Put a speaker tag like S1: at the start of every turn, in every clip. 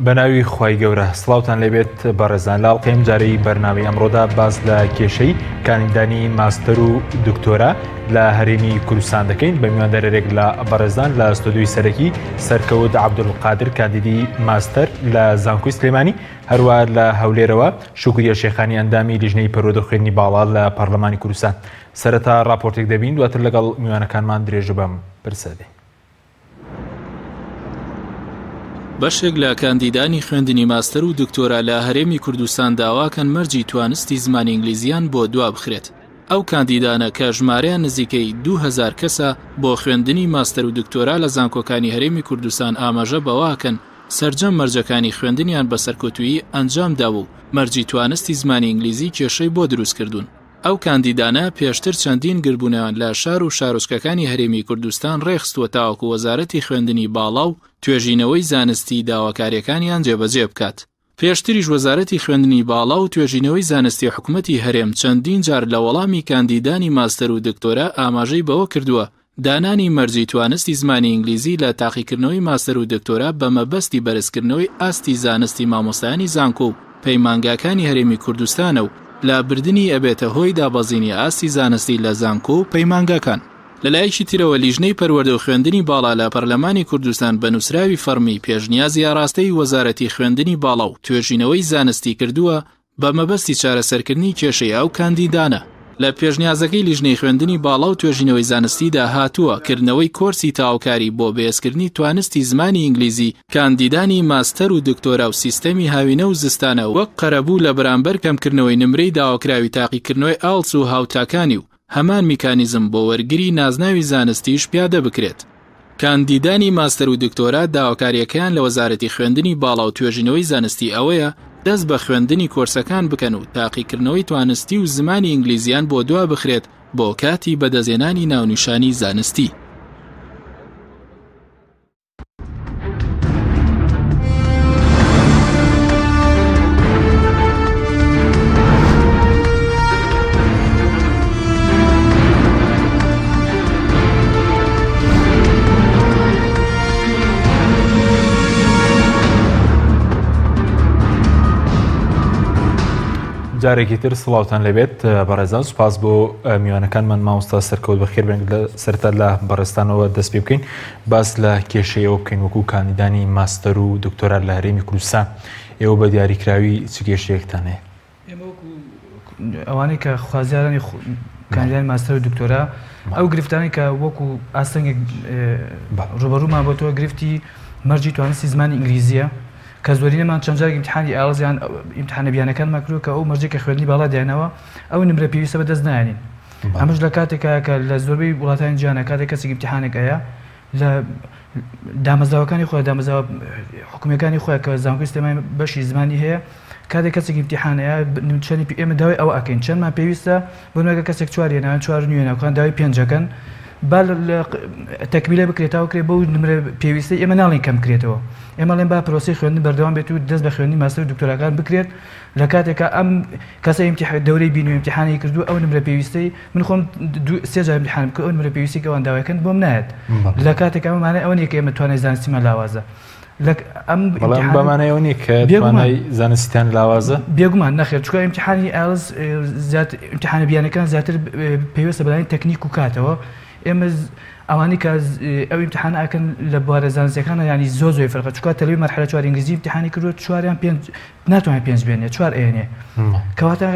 S1: بەناوی خوای گەورە سڵاوتان لێبێت بەڕێزان لە ئەڵقەی ئەمجارەی بەرنامەی ئەمڕۆدا باس لە کێشەی کاندیدانی ماستەر و دکتۆرا لە هەرێمی کوردستان دەکەین بە میواندارێک لە بەڕێزان لە ستۆدیۆی سەرەکی سەرکەوت عەبدولقادر کاندیدی ماستەر لە زانکۆی سلێمانی هەروە لە هەولێرەوە شوکریە شێخانی ئەندامی لیژنەی پەروەردە خوێندنی باڵا لە پەرلەمانی کوردستان سەرەتا راپۆرتێک دەبین دواتر لەگەڵ میوانەکانمان درێژە بەم پرسە دەین.
S2: بەشێک لە کاندیدانی خوێندنی ماستەر و دکتۆرا لە هەرێمی کوردستان داواکەن مەرجی توانستی زمانی ئینگلیزیان بۆ دوابخرێت. ئەو کاندیدانە کە ژمارەیان نزیکەی 2000 کەسە بۆ خوێندنی ماستەر و دکتۆرا لە زانکۆکانی هەرێمی کوردستان ئاماژە بەوەکەن سەرجەم مەرجەکانی خوێندنیان بە سەرکەوتوویی ئەنجام داوە و مەرجی توانستی زمانی ئینگلیزی کێشەی بۆ دروستکردوون. ئەو کاندیدانە پێشتر چەندین گردبوونەوەیان لە شار و شارۆچکەکانی هەرێمی کوردستان ڕێکخستووە تاوەکو وەزارەتی خوێندنی باڵا و توێژینەوەی زانستی داواکارییەکانیان جێبەجێ بکات. پێشتریش وەزارەتی خوێندنی باڵا و توێژینەوەی زانستی حکومەتی هەرێم چەندین جار لە وەڵامی کاندیدانی ماستەر و دکتۆرا ئاماژەی بەوە کردووە دانانی مەرجی توانستی زمانی ئینگلیزی لە تاقیکردنەوەی ماستەر و دکتۆرا بە مەبەستی بەرزکردنەوەی ئاستی زانستی مامۆستایانی زانکۆ و پەیمانگاکانی هەرێمی کوردستانە و لابردنی ئەبێتە هۆی دابەزینی ئاستی زانستی لە زانکۆ و پەیمانگاکان. لەلایەکی ترەوە لیژنەی پەروەردە و خوێندنی باڵا لە پەرلەمانی کوردستان بە نووسراوی فەڕمی پێشنیازی ئاڕاستەی وەزارەتی خوێندنی باڵا و توێژینەوەی زانستی کردووە بە مەبەستی چارەسەرکردنی کێشەی ئەو کاندیدانە. لە پێشنیازەکەی لیژنەی خوێندنی باڵا و توێژینەوەی زانستیدا هاتووە، کردنەوەی کۆرسی تەواوکاری بۆ بەهێزکردنی توانستی زمانی ئینگلیزی کاندیدانی ماستەر و دکتۆرا و سیستەمی هاوینە و زستانە وەک قەرەبوو لە بەرامبەر کەمکردنەوەی نمرەی داواکراوی تاقیکردنەوەی ئایڵتس و هاوتاکانی و هەمان میکانیزم بۆ وەرگری نازناوی زانستیش پیادە بکرێت. کاندیدانی ماستەر و دکتۆرا داواکارییەکەیان لە وەزارەتی خوێندنی باڵا و توێژینەوەی زانستی ئەوەیە دەست بە خوێندنی کۆرسەکان بکەن و تاقیکردنەوەی توانستی و زمانی ئینگلیزیان بۆ دوا بخرێت بۆ کاتی بەدەستهێنانی ناونیشانی زانستی.
S1: جارێکی تر سڵاوتان لێبێت بەڕێزان سوپاس بۆ میوانەکانمان مامۆستا سەرکەوت بەخێر بێن لە سەرتا لە بەڕێزتانەوە دەست پێ بکەین باس لە کێشەی ئەوە بکەین وەکو کاندیدانی ماستەر و دکتۆرا لە هەرێمی کوردستان ئێوە بە دیاریکراوی چ کێشەیەکتان هەیە؟
S3: ئێمە وەکو ئەوانەی کە خوازیارانی کاندیدانی ماستەر و دکتۆرا ئەو گرفتانەی کە وەکو ئاستەنگێک ڕوبەڕوومان بۆتەوە گرفتی مەرجی توانستی زمانی ئینگلیزیە کە زۆرینەمان چەند جارێک ئیمتحانی ئایڵس یان ئیمتحانە بیانەکانمان کردووە کە ئەو مەرجەی کە خوێندنی باڵا دایانەوە ئەو نمرە پێویستە بەدەست نایەنین ئەمەش لە کاتێکا کە لە زۆربەی وڵاتانی جیهانە کاتێک کەسێک ئیمتحانێک ئەیە لە دامەزراوەکانی خۆی دامەزراوە حکومیەکانی خۆی کە زانکۆی سلێمانی بەشی زمانی هەیە کاتێک کەسێک ئیمتیحان ئەیە چەندی ئێمە داوای ئەوە ئەکەین چەندمان پێویستە بۆ نمونە کەسێک چوار هێنا چوار نیوێ ناوکان داوای پێنجەکەن با تەکمیلە بکرێت تا بکرێت بەو نمرە پێویستەی ئێمە ناڵین کەم بکرێتەوە ئێمە ڵێن با پرۆسەی خوێندن بەردەوام بێت و دەست بە خوێندنی ماستەر و دکتۆراکان بکرێت لە کاتێکا ئەم کەسە ئیمتیحان دەورەی بینی و ئیمتیحانی کردووە ئەو نمرە پێویستەی من خۆم سێ جار ئیمتیحانم کرد ئەو نمرە پێویستی کە ئەوان داوای کەن بۆم نایەت لە کاتێکا ئەمە مانای ئەوە نییە کە ئێمە توانای زانستیمان لاوازە لە ئەم
S1: بەڵام بە مانای ئەوە نییە کە توانای زانستیتان لاوازە؟
S3: بێگومان نەخێر چونکە ئیمتیحانی ئایڵس زیاتر ئیمتیحانە بیانەکان زیاتر پەیوەستە بە لایەنی تەکنیک و کاتەوە ئێمە ئەوانەی کە ئەو ئیمتیحانە ئەکەن لە بوارە زانستیەکانە یانی زۆر زۆر فەرقە چونکە تەلەبەی مەرحەلە چوار ئینگلیزی ئیمتیحانی کردووە چواریان پێنج ناتوانێت پێنج بێنێ چوار ئەیەنێ کەواتە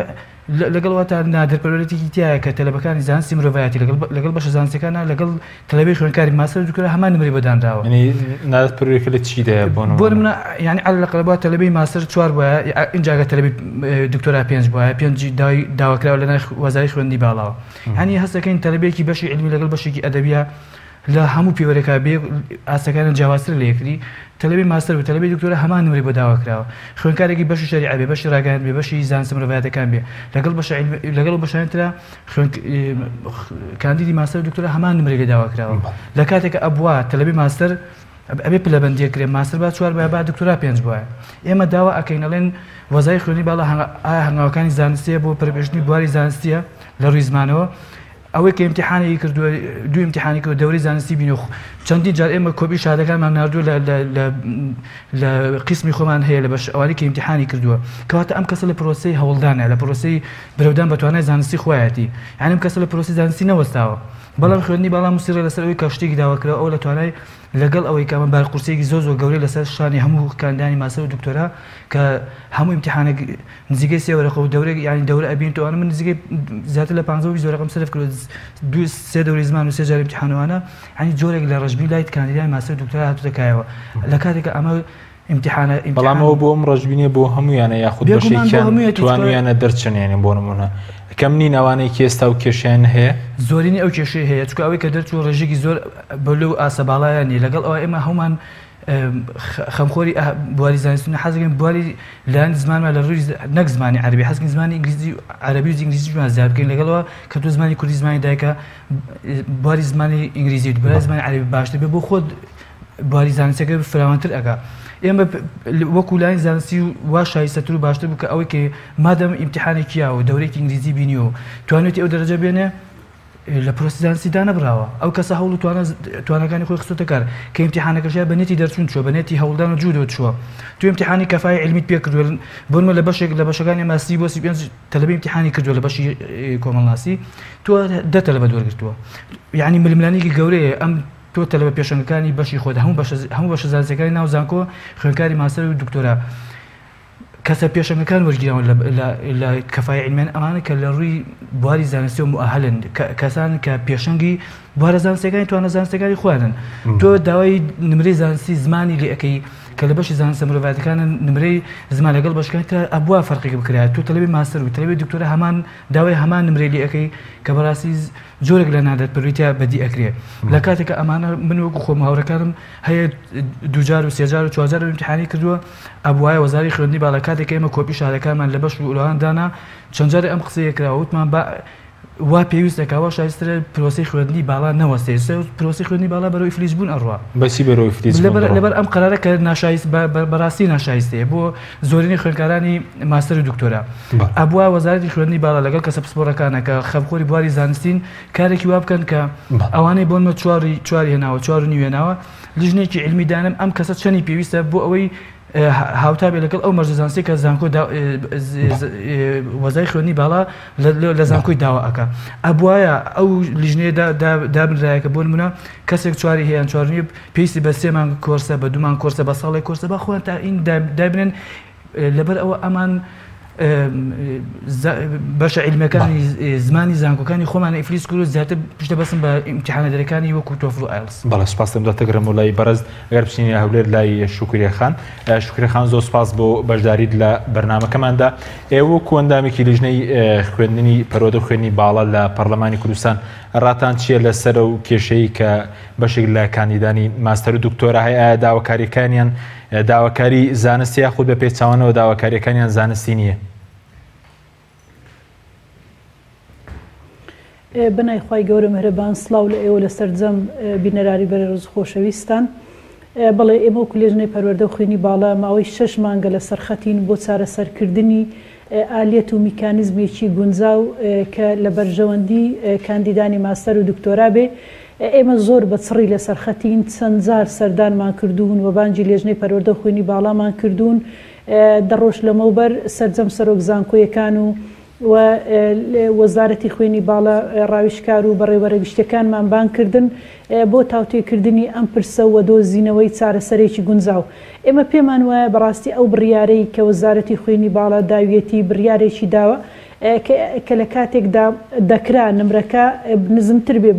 S3: لەگەڵ واتە نادەرپەروەرێتێکی تایە کە تەلەبەکانی زانستی مرۆڤایەتی لەگەڵ لەگەڵ بەشە زانستیەکانە لەگەڵ تەلەبەی خوێندکاری ماستەر و دکتۆرا هەمان نمرەی بۆ دانراوە.
S1: یعنی نادەرپەروەریەکە لە چیدایە بۆ
S3: نمونە؟ بۆ نمونە یعنی عەلە الأقل با تەلەبەی ماستەر چوار بوایە ئینجا ئەگەر تەلەبەی دکتۆرا پێنج بوایە پێنجی داوای داواکراوە لەلای وەزارەی خوێندنی باڵاوە یعنی هەست دەکەین تەلەبەیەکی بەشی عیلمی لەگەڵ بەشێکی ئەدەبیە لە هەموو پێوەرێکا بێ ئاستەکانیان جیاوازترە لە یەکتری، تەلەبەی ماستەر و تەلەبەی دکتۆرا هەمان نمرەی بۆ داوا کراوە. خوێندکارێکی بەشی شەریعە بێ، بەشی ڕاگەیاندن بێ، بەشی زانستە مرۆڤایەتەکان بێ، لەگەڵ بەشە عیلمی لەگەڵ ئەو بەشانەی ترا خوێند کاندیدی ماستەر و دکتۆرا هەمان نمرەی لێ داوا کراوە. لە کاتێکا ئەبوا تەلەبەی ماستەر ئەبێ پلەبەندیەک کرێ ماستەر با چوار بایە با دکتۆرا پێنج بایە. ئێمە داوا ئەکەین ئەڵێن وەزای خوێندنی باڵا ئایا هەنگاوەکانی زانستیە بۆ پەرەپێشتنی بواری زانستیە لە ڕووی زمانەوە؟ ئەوەی کە ئیمتیحانی کردووە دوو ئیمتیحانی کردووە دەورەی زانستی بینی و چەندین جار ئێمە کۆپی شادەکانمان ناردووە لە لە لە لە قیسمی خۆمان هەیە لە بەش ئەوانەی کە ئیمتیحانی کردووە کەواتە ئەم کەسە لە پرۆسەی هەوڵدانە لە پرۆسەی برەودان بە توانای زانستی خۆیەتی یعنی ئەم کەسە لە پرۆسەی زانستی نەوەستاوە بەڵام خوێندنی باڵا موسیڕە لەسەر ئەوەی کە شتێکی داواکراوە ئەو لە توانای لەگەڵ ئەوەی کە ئەمە بارقورسییەکی زۆر زۆر گەورەی لەسەر شانی هەموو کاندانی ماستەر و دکتۆرا کە هەموو ئیمتیحانێک نزیکەی سێ وەرەقە و دەورێک یانی دەورە ئەبین تۆ من نزیکەی زیاتر لە 15 و 20 وەرەقەم سەرف کردووە دوو سێ دەوری زمان و سێ جار ئیمتیحان وانە یانی جۆرێک لە ڕەشبین لای کاندیدانی ماستەر و دکتۆرا هاتووتە کایەوە لە کاتێک کە ئەمە ئیمتیحانە
S1: بەڵام ئەوە بۆ ئەم ڕەشبینیە بۆ هەموویانە یاخود بەشێکیان توانیانە دەرچن یعنی بۆ نمونە کەم نین ئەوانەی کە ئێستا و کێشیان هەیە
S3: زۆرینی ئەو کێشەی هەیە چونکە ئەوەی کە دەرچوو ڕێژێکی زۆر بە لەو ئاستە باڵایە نیە لەگەڵ ئەوە ئێمە هەموومان خەمخۆری بواری زانستون حەزەکەین بواری لایەن زمانمان لە ڕووی نەک زمانی عەربی حەزکەین زمانی ئینگلیزی عەربی و ئینگلیزیشمان زیاد بکەین لەگەڵەوە کە تۆ زمانی کوردی زمانی دایکە بواری زمانی ئینگلیزی بواری زمانی عەربی باشتر بێ بۆ خۆت بواری زانستەکە فراوانتر ئەکا ئێمە وەکو لایەن زانستی وا شایستەتر و باشتر بوو کە ئەوەی کە مادەم ئیمتیحانێکی یاوە دەورێکی ئینگلیزی بینیوە و توانێتی ئەو دەرەجە بێنێ لە پرۆسی زانستی دانەبراوە ئەو کەسە هەوڵ و توانەکانی خۆی خستۆتە کار کە ئیمتیحانەکەشیا بە نێتی دەرچوون چووە بە نێتی هەوڵدان و جوودەوە چووە تو ئیمتیحانی کەفای علمیت پێ کردووە بۆ نموونە لە بەشێک لە بەشەکانی ماسی بۆ 35 تەلەبە ئیمتیحانی کردووە لە بەشی کۆمەڵناسی تۆ دە تەلەبە وەرگرتووە یعنی ململانێکی گەورەیە ئەم تۆ تەلەبە پێشەنگەکانی بەشی خۆت هەموو بەشە هەموو بەشە زانستیەکانی ناو زانکۆ خوێندکاری ماستەر و دکتۆرا کەسە پێشەنگەکان وەرگیراون لە کەفای علمیان ئەمانە کە لە ڕووی بواری زانستی و مؤهلن کەسان کە پێشەنگی بوارە زانستەکانی توانە زانستەکانی خۆیانن تۆ داوای نمرەی زانستی زمانی لێ ئەەکەی کە لە بەشی زانستە مرۆڤایەتەکان نمرەی زمان لەگەڵ بەشەکانی تر ئەبوا فەرقێک بکرایە تۆ تەلەبی ماستەر و تەلەبی دکتۆرا هەمان داوای هەمان نمرەی لێ ئەەکەی کە بەڕاستی جۆرێک لە نادادپەروەری تیا بەدی ئەکرێ لە کاتێک کە ئەمانە من وەکو خۆم هاوڕێکانم هەیە دووجار و سێجار و چوارجار ئیمتیحانی کردووە ئەبوایە وەزاری خوێندنی باڵا کاتێک کە ئێمە کۆپی شارەکانمان لە بەش و لەوان دانا چەند جارێ ئەم قسەیە کراوە وتمان با وا پێویست دەکا وا شایسترە پرۆسەی خوێندنی باڵا نەوەستێ ئێستا پرۆسەی خوێندنی باڵا بەرەو ئیفلیج بوون ئەڕوا
S1: بەچی بەرەو ئیفلیج بوون
S3: لەبەر لەبەر ئەم قەرارە کە ناشایست بەڕاستی ناشایستەیە بۆ زۆرینەی خوێندکارانی ماستەر و دکتۆرا ئەبوا وەزارەتی خوێندنی باڵا لەگەڵ کەسە پسپۆڕەکانە کە خەمخۆری بواری زانستین کارێکی وا بکەن کە ئەوانەی بۆنمە چواری چواری هێناوە چوار و نیو هێناوە لیژنەیەکی عیلمی دانم ئەم کەسە چەنی پێویستە بۆ ئەوەی هاوتا بێ لەگەڵ ئەو مەرجە زانستی کە زانکۆ وەزای خوێندنی باڵا لە زانکۆی داوا ئەکا ئەبواە ئەو لیژنەیە دابنرایەکە بۆ نمونە کەسێک چواری هەیە چوارنی پێویستی بە سێ مانگ کۆرسە بە دوو مانگ کۆرسە بە ساڵێک کۆرسە با خۆیان تا ئین دابنێن لەبەر ئەوە ئەمان بەشە عیلمیەکانی زمانی زانکۆکانی خۆمان ئیفلیس کرد و زیاتر پشتە بەسن بە ئیمتیحانە دەرەکانی وەکو تۆفل و ئایڵس.
S1: بەڵێ سوپاس دەکەم دەتگرم و لای بەڕێز ئەگەر بچینە هەولێر لای شوکریە خان شوکریە خان زۆر سوپاس بۆ بەشداریت لە بەرنامەکەماندا ئێوە وەکو ئەندامێکی لیژنەی خوێندنی پەروەردە و خوێندنی باڵا لە پەرلەمانی کوردستان ڕاتان چییە لەسەر ئەو کێشەی کە بەشێک لە کاندیدانی ماستەر و دکتۆرا هەیە ئایا داواکاریەکانیان داواکاری زانستی یاخود بە پێچەوانەوە داواکاریەکانیان زانستی نییە؟
S4: بەنای خوای گەورە مهرەبان سڵاو لە ئێوە لە سەرجەم بینەرانی بەرێڕز و خۆشەویستان. بەڵێ ئێمە وەکو لێژنەی پەروەردە و خوێنی باڵا ماوەی شەش مانگە لە سەرخەتین بۆ چارەسەرکردنی ئالیەت و میکانیزمێکی گونجاو کە لە بەرژەوەندی کاندیدانی ماستەر و دکتۆرا بێ. ئێمە زۆر بە چڕی لەسەر خەتین، چەند جار سەردانمان کردوون و بانگی لێژنەی پەروەردە و خوێنی باڵامان کردوون. دە ڕۆژ لەمەوبەر سەرجەم سەرۆک زانکۆیەکان و و وەزارەتی خوێنی باڵا ڕاویژکار و بەڕێوبەرە گشتیەکانمان بانگ کردن بۆ تاوتوێکردنی ئەم پرسە و دۆزینەوەی چارەسەرێکی گونجاو. ئێمە پێمان وایە بەڕاستی ئەو بڕیارەی کە وەزارەتی خوێنی باڵا داویەتی بڕیارێکی داوە کە لە کاتێکدا دەکرا نمرەکە نزمتر بێ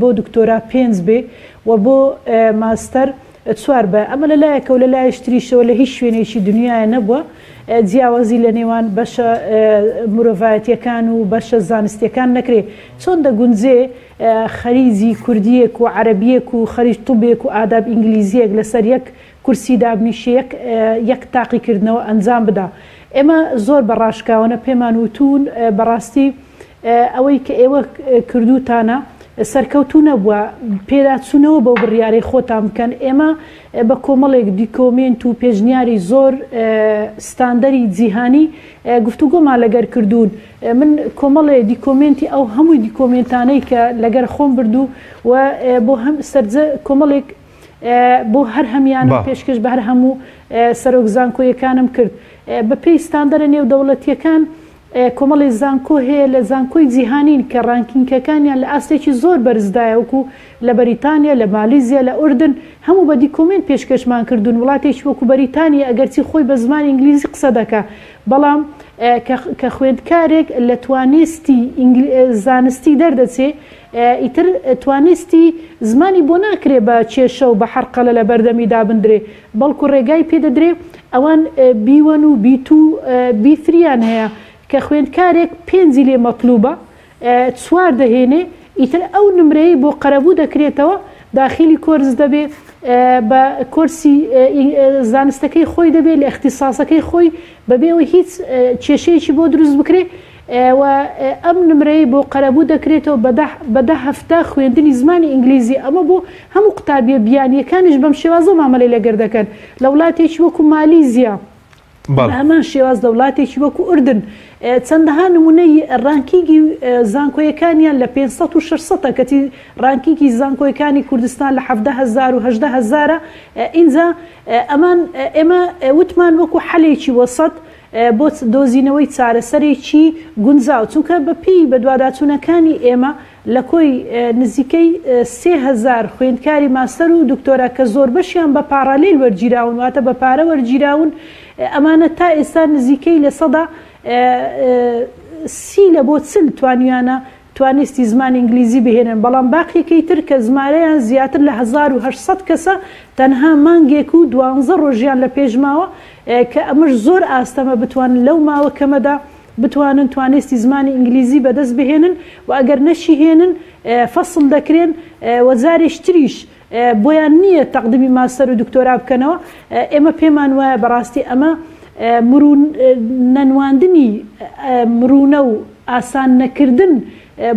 S4: بۆ دکتۆرا پێنج بێ و بۆ ماستەر چوار بە، ئەمە لە لایەکەوە لە لایەکی تریشەوە لە هیچ شوێنێکی دنیایا نەبووە جیاوازی لە نێوان بەشە مرۆڤایەتیەکان و بەشە زانستیەکان نەکرێ چۆن دەگونجێ خەریجی کوردیەک و عەرەبیەک و خەریج طوبێک و ئاداب ئینگلیزیەک لەسەر یەک کورسی دابنیشێ یەک یەک تاقیکردنەوە ئەنجام بدا ئێمە زۆر بە ڕاشکاوانە پێمان وتوون بەڕاستی ئەوەی کە ئێوە کردووتانە. سەرکەوتوو نەبووە، پێداچوونەوە بەو بڕیارەی خۆتان بکەن، ئێمە بە کۆمەڵێک دیکۆمێنت و پێشنیاری زۆر ستاندەری جیهانی گفتوگۆمان لەگەر کردوون، من کۆمەڵێ دیکۆمێنتی ئەو هەمووی دیکۆمێنتانەی کە لەگەر خۆم بردوو و بۆ هەم سەرجە کۆمەڵێک بۆ هەر هەمیانم پێشکەش بە هەر هەموو سەرۆک زانکۆیەکانم کرد بە پێی ستاندەرە نێودەوڵەتیەکان کۆمەڵی زانکۆ هەیە لە زانکۆی جیهانین کە ڕانکینکەکانیان لە ئاستێکی زۆر بەرزدایە وەکو لە بەریتانیا لە مالیزیا لە ئوردن هەموو بە دیکۆمێنت پێشکەشمان کردوون وڵاتێکی وەکو بەریتانیا ئەگەرچی خۆی بە زمانی ئینگلیزی قسە دەکا بەڵام کە خوێندکارێک لە توانستی زانستی دەردەچێ ئیتر توانستی زمانی بۆ ناکرێ بە کێشە و بە حەرقەلە لە بەردەمی دابندرێ بەڵکو ڕێگای پێ دەدرێ ئەوان بی وەن و بی توو بی ثریان هەیە کە خوێندکارێک پێنجی لێ مەتلوبە چوار دەهێنێ ئیتر ئەو نمرەیەی بۆ قەرەبوو دەکرێتەوە داخیلی کۆرس دەبێ بە کۆرسی زانستەکەی خۆی دەبێ لە ئیختیساسەکەی خۆی بەبێ ئەوەی هیچ کێشەیەکی بۆ دروست بکرێ و ئەم نمرەی بۆ قەرەبوو دەکرێتەوە بە دە هەفتە خوێندنی زمانی ئینگلیزی ئەمە بۆ هەموو قوتابیە بیانیەکانیش بەم شێوازە مامەلەی لەگەر دەکەن لە وڵاتێکی وەکو مالیزیا بە هەمان شێواز لە وڵاتێکی وەکو ئوردن چەندەها نمونەی ڕانکینگی زانکۆیەکانیان لە 500 و 600 کەچی ڕانکینگی زانکۆیەکانی کوردستان لە 17 هەزار و 18 هەزارە ئینجا ئەمان ئێمە وتمان وەکو حەلێکی وەسەت بۆ دۆزینەوەی چارەسەرێکی گونجاو، چونکە بەپێی بەدواداچوونەکانی ئێمە لە کۆی نزیکەی 3000 خوێندکاری ماستەر و دکتۆرا کە زۆربەشیان بە پاڕالێل وەرگیراون واتە بە پارە وەرگیراون ئەمانە تا ئێستا نزیکەی 30% لە بۆ 40 توانیویانە توانیستی زمانی ئینگلیزی بهێنن، بەڵام باقیەکەی تر کە ژمارەیان زیاتر لە 1800 کەسە تەنها مانگێک و دوانزە ڕۆژیان لە پێش ماوە کە ئەمەش زۆر ئاستەمە بتوانن لەو ماوە کەمەدا بتوانن توانستی زمانی ئینگلیزی بەدەست بهێنن و ئەگەر نەشیهێنن فەسڵ دەکرێن و جارێش تریش بۆیان نییە تەقدمی ماستەر و دکتۆرا بکەنەوە، ئێمە پێمان وایە بەڕاستی ئەمە مرون نەنواندنی مرونە و ئاسان نەکردن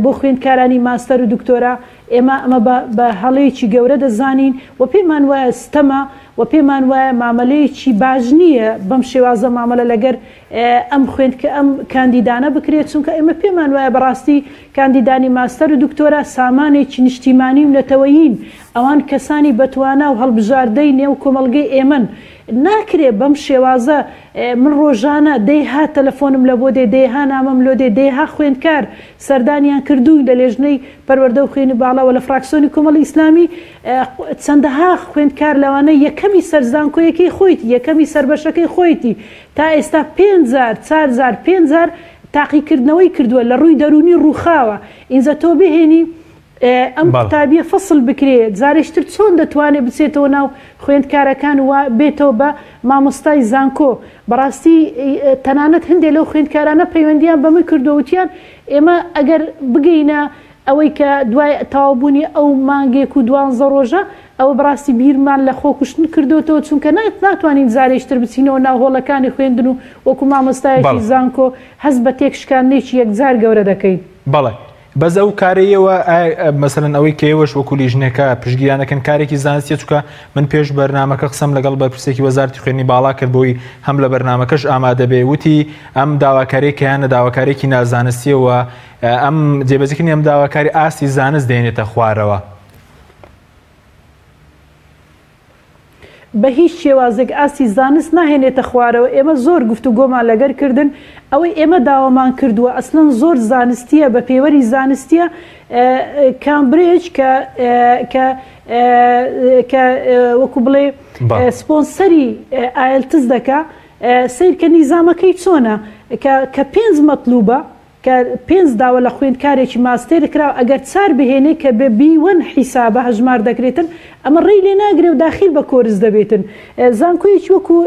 S4: بۆ خوێندکارانی ماستەر و دکتۆرا، ئێمە ئەمە بە هەڵەیەکی گەورە دەزانین و پێمان وایە ستەمە و پێمان وایە مامەلەیەکی باش نییە بەم شێوازە مامەلە لەگەر ئەم خوێندکە ئەم کاندیدانە بکرێت، چونکە ئێمە پێمان وایە بەڕاستی کاندیدانی ماستەر و دکتۆرا سامانێکی نیشتیمانی و نەتەوەیین، ئەوان کەسانی بەتوانا و هەڵبژاردەی نێو کۆمەڵگەی ئێمەن، ناکرێ بەم شێوازە من ڕۆژانە دەیها تەلەفۆنم لە بۆ دێ، دەیها نامەم لۆ دێ، دەیها خوێندکار سەردانیان کردووین لە لێژنەی پەروەردە و خوێنی باڵا و لە فراکسیۆنی کۆمەڵی ئیسلامی چەندەها خوێندکار لەوانە یەکەمی سەر زانکۆیەکەی خۆیتی، یەکەمی سەر بەشەکەی خۆیتی، تا ئێستا پێنج جار، چار جار، پێنج جار تاقیکردنەوەی کردووە، لە ڕووی دەروونی ڕووخاوە، ئینجا تۆ بهێنی ئەم قوتابیە فەسڵ بکرێ، جارێکی تر چۆن دەتوانێ بچێتەوە ناو خوێندکارەکان و بێتەوە بە مامۆستای زانکۆ؟ بەڕاستی تەنانەت هەندێ لەو خوێندکارانە پەیوەندیان بە من کردووە وتیان ئێمە ئەگەر بگەینە ئەوەی کە دوای تەواوبوونی ئەو مانگێک و دوانزە ڕۆژە، ئەوە بەڕاستی بیرمان لە خۆکوشتن کردۆتەوە، چونکە ناتوانین جارێکی تر بچینەوە ناو هۆڵەکانی خوێندن و وەکو مامۆستایەکی زانکۆ هەست بە تێکشکاندنێکی یەکجار گەورە دەکەین.
S1: بەڵێ بەس ئەو کارەی ئێوە مەسەلەن ئەوەی کە ئێوەش وەکو لیژنەکە پشتگیریان دەکەن کارێکی زانستیە، چونکە من پێش بەرنامەکە قسەم لەگەڵ بەرپرسێکی وەزارەتی خوێندنی باڵا کرد بۆی هەم لە بەرنامەکەش ئامادە بێ وتی ئەم داواکاریە کە یانە داواکاریەکی نازانستیە و ئەم جێبەجێکردنی ئەم داواکاری ئاستی زانست دێنێتە خوارەوە.
S4: بە هیچ شێوازێک ئاستی زانست ناهێنێتە خوارەوە، ئێمە زۆر گفتوگۆمان لەگەر کردن، ئەوەی ئێمە داوامان کردووە ئەسلەن زۆر زانستییە، بە پێوەری زانستییە، کامبرێج کە کە کە وەکو بڵێ سپۆنسەری ئایلتس دەکا، سەیرکە نیزامەکەی چۆنە کە کە پێنج مەتلوبە، کە پێنج داوا لە خوێندکارێکی ماستێر کرا ئەگەر چار بهێنێ کە بە بی وەن حیسابە هەژمار دەکرێتن ئەمە ڕێی لێ ناگرێ و داخیل بە کۆرس دەبێتن زانکۆیەکی وەکو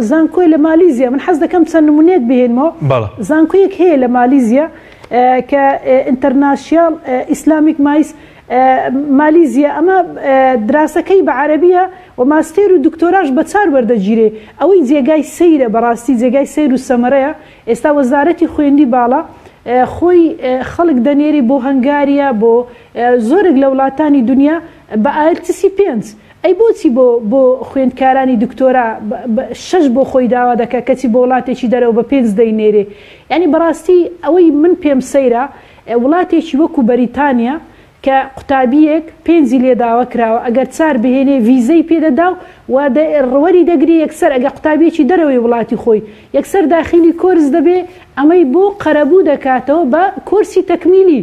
S4: زانکۆی لە مالیزیا من حەز دەکەم چەند نمونەیەک بهێنمەوە زانکۆیەک هەیە لە مالیزیا کە ئینتەرناشیاڵ ئیسلامیک مایس مالیزیا ئەمە دراسەکەی بە عەرەبیە و ماستێر و دکتۆراش بە چار وەردەگیرێ ئەوەی جێگای سەیرە بەڕاستی جێگای سەیر و سەمەرەیە ئێستا وەزارەتی خوێندی باڵا خۆی خەڵک دەنێری بۆ هەنگاریا بۆ زۆرێک لە وڵاتانی دونیا بە ئایلتسی پێنج ئەی بۆچی بۆ بۆ خوێندکارانی دکتۆرا بە شەش بۆ خۆی داوا دەکا کەچی بۆ وڵاتێکی دەرەوە بە پێنج دەینێرێ یانی بەڕاستی ئەوەی من پێم سەیرە وڵاتێکی وەکو بەریتانیا کە قوتابییەک پێنجی لێ داوا کراوە ئەگەر چار بهێنێ ڤیزەی پێ دەدا و وەری دەگری یەکسەر ئەگەر قوتابییەکی دەرەوەی وڵاتی خۆی یەکسەر داخیلی کۆرس دەبێ ئەمەی بۆ قەرەبوو دەکاتەوە بە کۆرسی تەکمیلی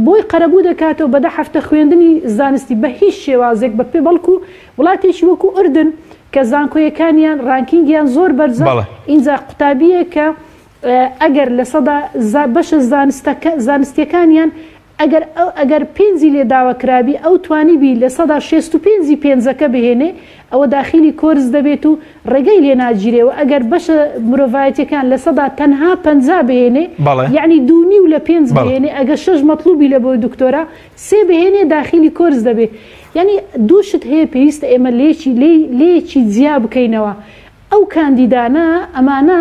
S4: بۆی قەرەبوو دەکاتەوە بە دە هەفتە خوێندنی زانستی بە هیچ شێوازێک بە پێ بەڵکو وڵاتێکی وەکو ئوردن کە زانکۆیەکانیان ڕانکینگیان زۆر بەرزە ئینجا قوتابییەک کە ئەگەر لەسەدا بەشە زانستەکە زانستیەکانیان ئەگەر ئەو ئەگەر پێنجی لێ داوا کرابی ئەو توانیبی 65% ی پێنجەکە بهێنێ ئەوە داخیلی کۆرس دەبێت و ڕێگەی لێ ناگیرێ وە ئەگەر بەشە مرۆڤایەتیەکان لەسەدا تەنها 50 بهێنێ
S1: بەڵێ.
S4: یەعنی دوو نیو لە پێنج
S1: بەڵێ.
S4: بهێنێ ئەگەر شەش مەتڵوبی لە بۆ دکتۆرا سێ بهێنێ داخیلی کۆرس دەبێ یەعنی دوو شت هەیە پێویستە ئێمە لێکی لێی لێکی جیا بکەینەوە ئەو کاندیدانە ئەمانە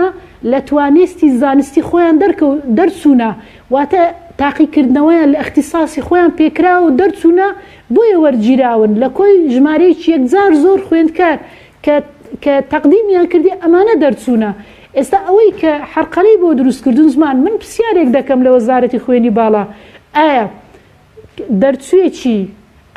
S4: لە توانستی زانستی خۆیان دەرکەو دەرچوونە واتە تاقیکردنەوەیان لە ئیختیساسی خۆیان پێکراوە و دەرچوونە بۆیە وەرگیراون لە کۆی ژمارەیەکی یەکجار زۆر خوێندکار کە کە تەقدیمیان کردی ئەمانە دەرچوونە ئێستا ئەوەی کە حەرقەلەی بۆ دروست کردوون زمان من پرسیارێک دەکەم لە وەزارەتی خوێنی باڵا ئایا دەرچووێکی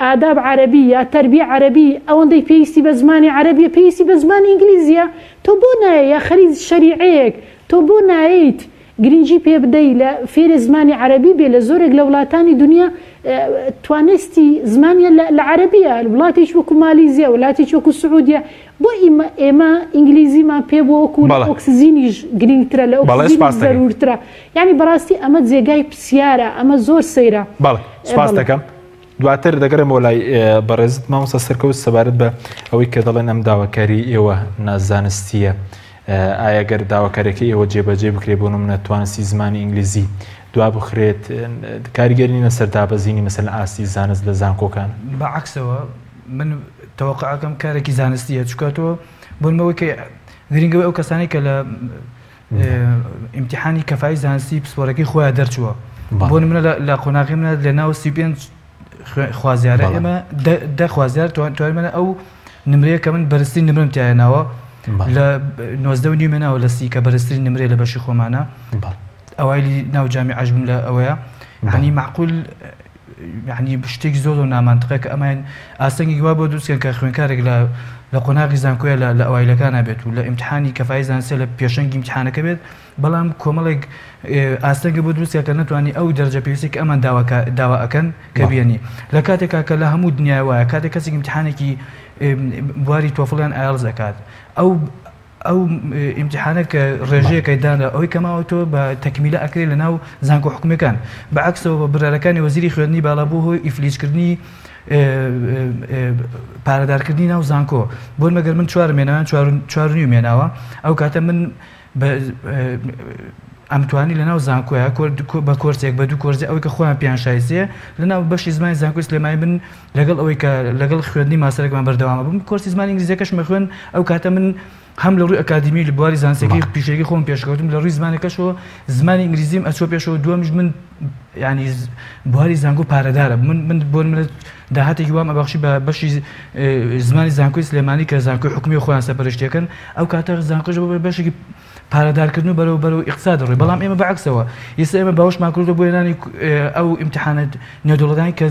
S4: ئاداب عەرەبی یا تەربیە عەرەبی ئەوەندەی پێویستی بە زمانی عەرەبیە پێویستی بە زمانی ئینگلیزیە تۆ بۆ نایەی یا خەریج شەریعەیەک تۆ بۆ نایەیت گرنگی پێ بدەی لە فێرێ زمانی عەرەبی بێ لە زۆرێک لە وڵاتانی دنیا توانستی زمانیان لە عەرەبیە وڵاتێکی وەکو مالیزیا وڵاتێکی وەکو سعودیە بۆ ئیمە ئێمە ئینگلیزیمان پێ بووە وەکو لە
S1: بەڵێ.
S4: ئۆکسجینیش گرینگترە لە
S1: بەڵێ
S4: ئۆکسجینیش
S1: سپاست دەکەم.
S4: زەروورترە یانی بەڕاستی ئەمە جێگای پرسیارە ئەمە زۆر سەیرە.
S1: بەڵێ سپاست
S4: بەڵێ.
S1: دەکەم. دواتر دەگەڕێمەوە لای بەڕێزت مامۆستا سەرکەوت سەبارەت بە ئەوەی کە دەڵێن ئەم داواکاری ئێوە نازانستییە ئایا گەر داواکاریەکەی ئێوە جێبەجێ بکرێت بۆ نمونە توانستی زمانی ئینگلیزی دوا بخرێت کاریگەری نییە سەر دابەزینی مەسەلەن ئاستی زانست لە زانکۆکان؟
S3: بە عەکسەوە من تەوەقع ئەکەم کارێکی زانستیە چونکە تۆ بۆ نمونە ئەوەی کە گرنگە ئەو کەسانەی کە لە ئیمتیحانی کەفای زانستی پسپۆرەکەی خۆیان دەرچووە بۆ نمونە لە قۆناغی منە لە ناو 35 خوازیارە ئێمە دە خوازیار توانیمانە ئەو نمرەیە کە من بەرزترین نمرم تایە ناوە لە 19 و نیومێ ناوە لە سی کە بەرزترین نمرەیە لە بەشی خۆمانە ئەوایلی ناو جامی عەژبم لە ئەوەیە هەنی معقول یعنی شتێکی زۆر زۆر نامانتقە کە ئەمان ئاستەنگێکی وا بۆ دروستکەن کە خوێنکارێک لە لە قۆناغی زانکۆیە لە لە ئەوایلەکانە بێت و لە ئیمتحانی کەفای زانستیە لە پێشەنگی ئیمتحانەکە بێت بەڵام کۆمەڵێک ئاستەنگە بۆ دروستکە کە نەتوانی ئەو دەرجە پێویستی کە ئەمان داواکە داوا ئەکەن کە بێنی لە کاتێکا کە لە هەموو دنیای وایە کاتێک کەسێک ئیمتحانێکی بواری تۆفڵیان ئایەڵز ئەکات ئەو ئەو ئیمتیحانە کە ڕێژەیەکە دانرا ئەوەی کە ماوەتەوە بە تەکمیلە ئەکرێ لە ناو زانکۆ حکومیەکان بە عەکسەوە بە بڕیارەکانی وەزیری خوێندنی باڵا بۆ هۆی ئیفلیجکردنی پارەدارکردنی ناو زانکۆ بۆ مەگەر من چوار مێناوە چوار نیو مێناوە ئەو کاتە من ئەمتوانی لە ناو زانکۆیە بە کۆرسێک بە دوو کۆرسی ئەوەی کە خۆیان پێیان شایستەیە لە ناو بەشی زمانی زانکۆی سلێمانی بن لەگەڵ ئەوەی کە لەگەڵ خوێندنی ماستەرەکەمان بەردەوامە بووم کۆرسی زمانی ئینگلیزیەکەشم خوێن ئەو کاتە من هەم لە ڕووی ئەکادیمی لە بواری زانستەکەی پیشەیەکی خۆم پێشکەوتم لە ڕووی زمانەکەشەوە زمانی ئینگلیزیم ئەچوە پێشەوە دووەمیش من ینی بواری زانکۆ پارەدارە من من بۆ من داهاتێکی وام ئەبەخشی بە بەشی زمانی زانکۆی سلێمانی کە زانکۆی حکومی خۆیان سەرپەرشتیەکەن ئەو کاتە زانکۆش بۆ بەشێکی پارەدارکردن و بەرەو بەرەو ئیقتساد دەڕۆی بەڵام ئێمە بەعکسەوە ئێستا ئێمە باوەشمان کردو بۆ هێنانی ئەو ئیمتحانە نێودەوڵەتانی کە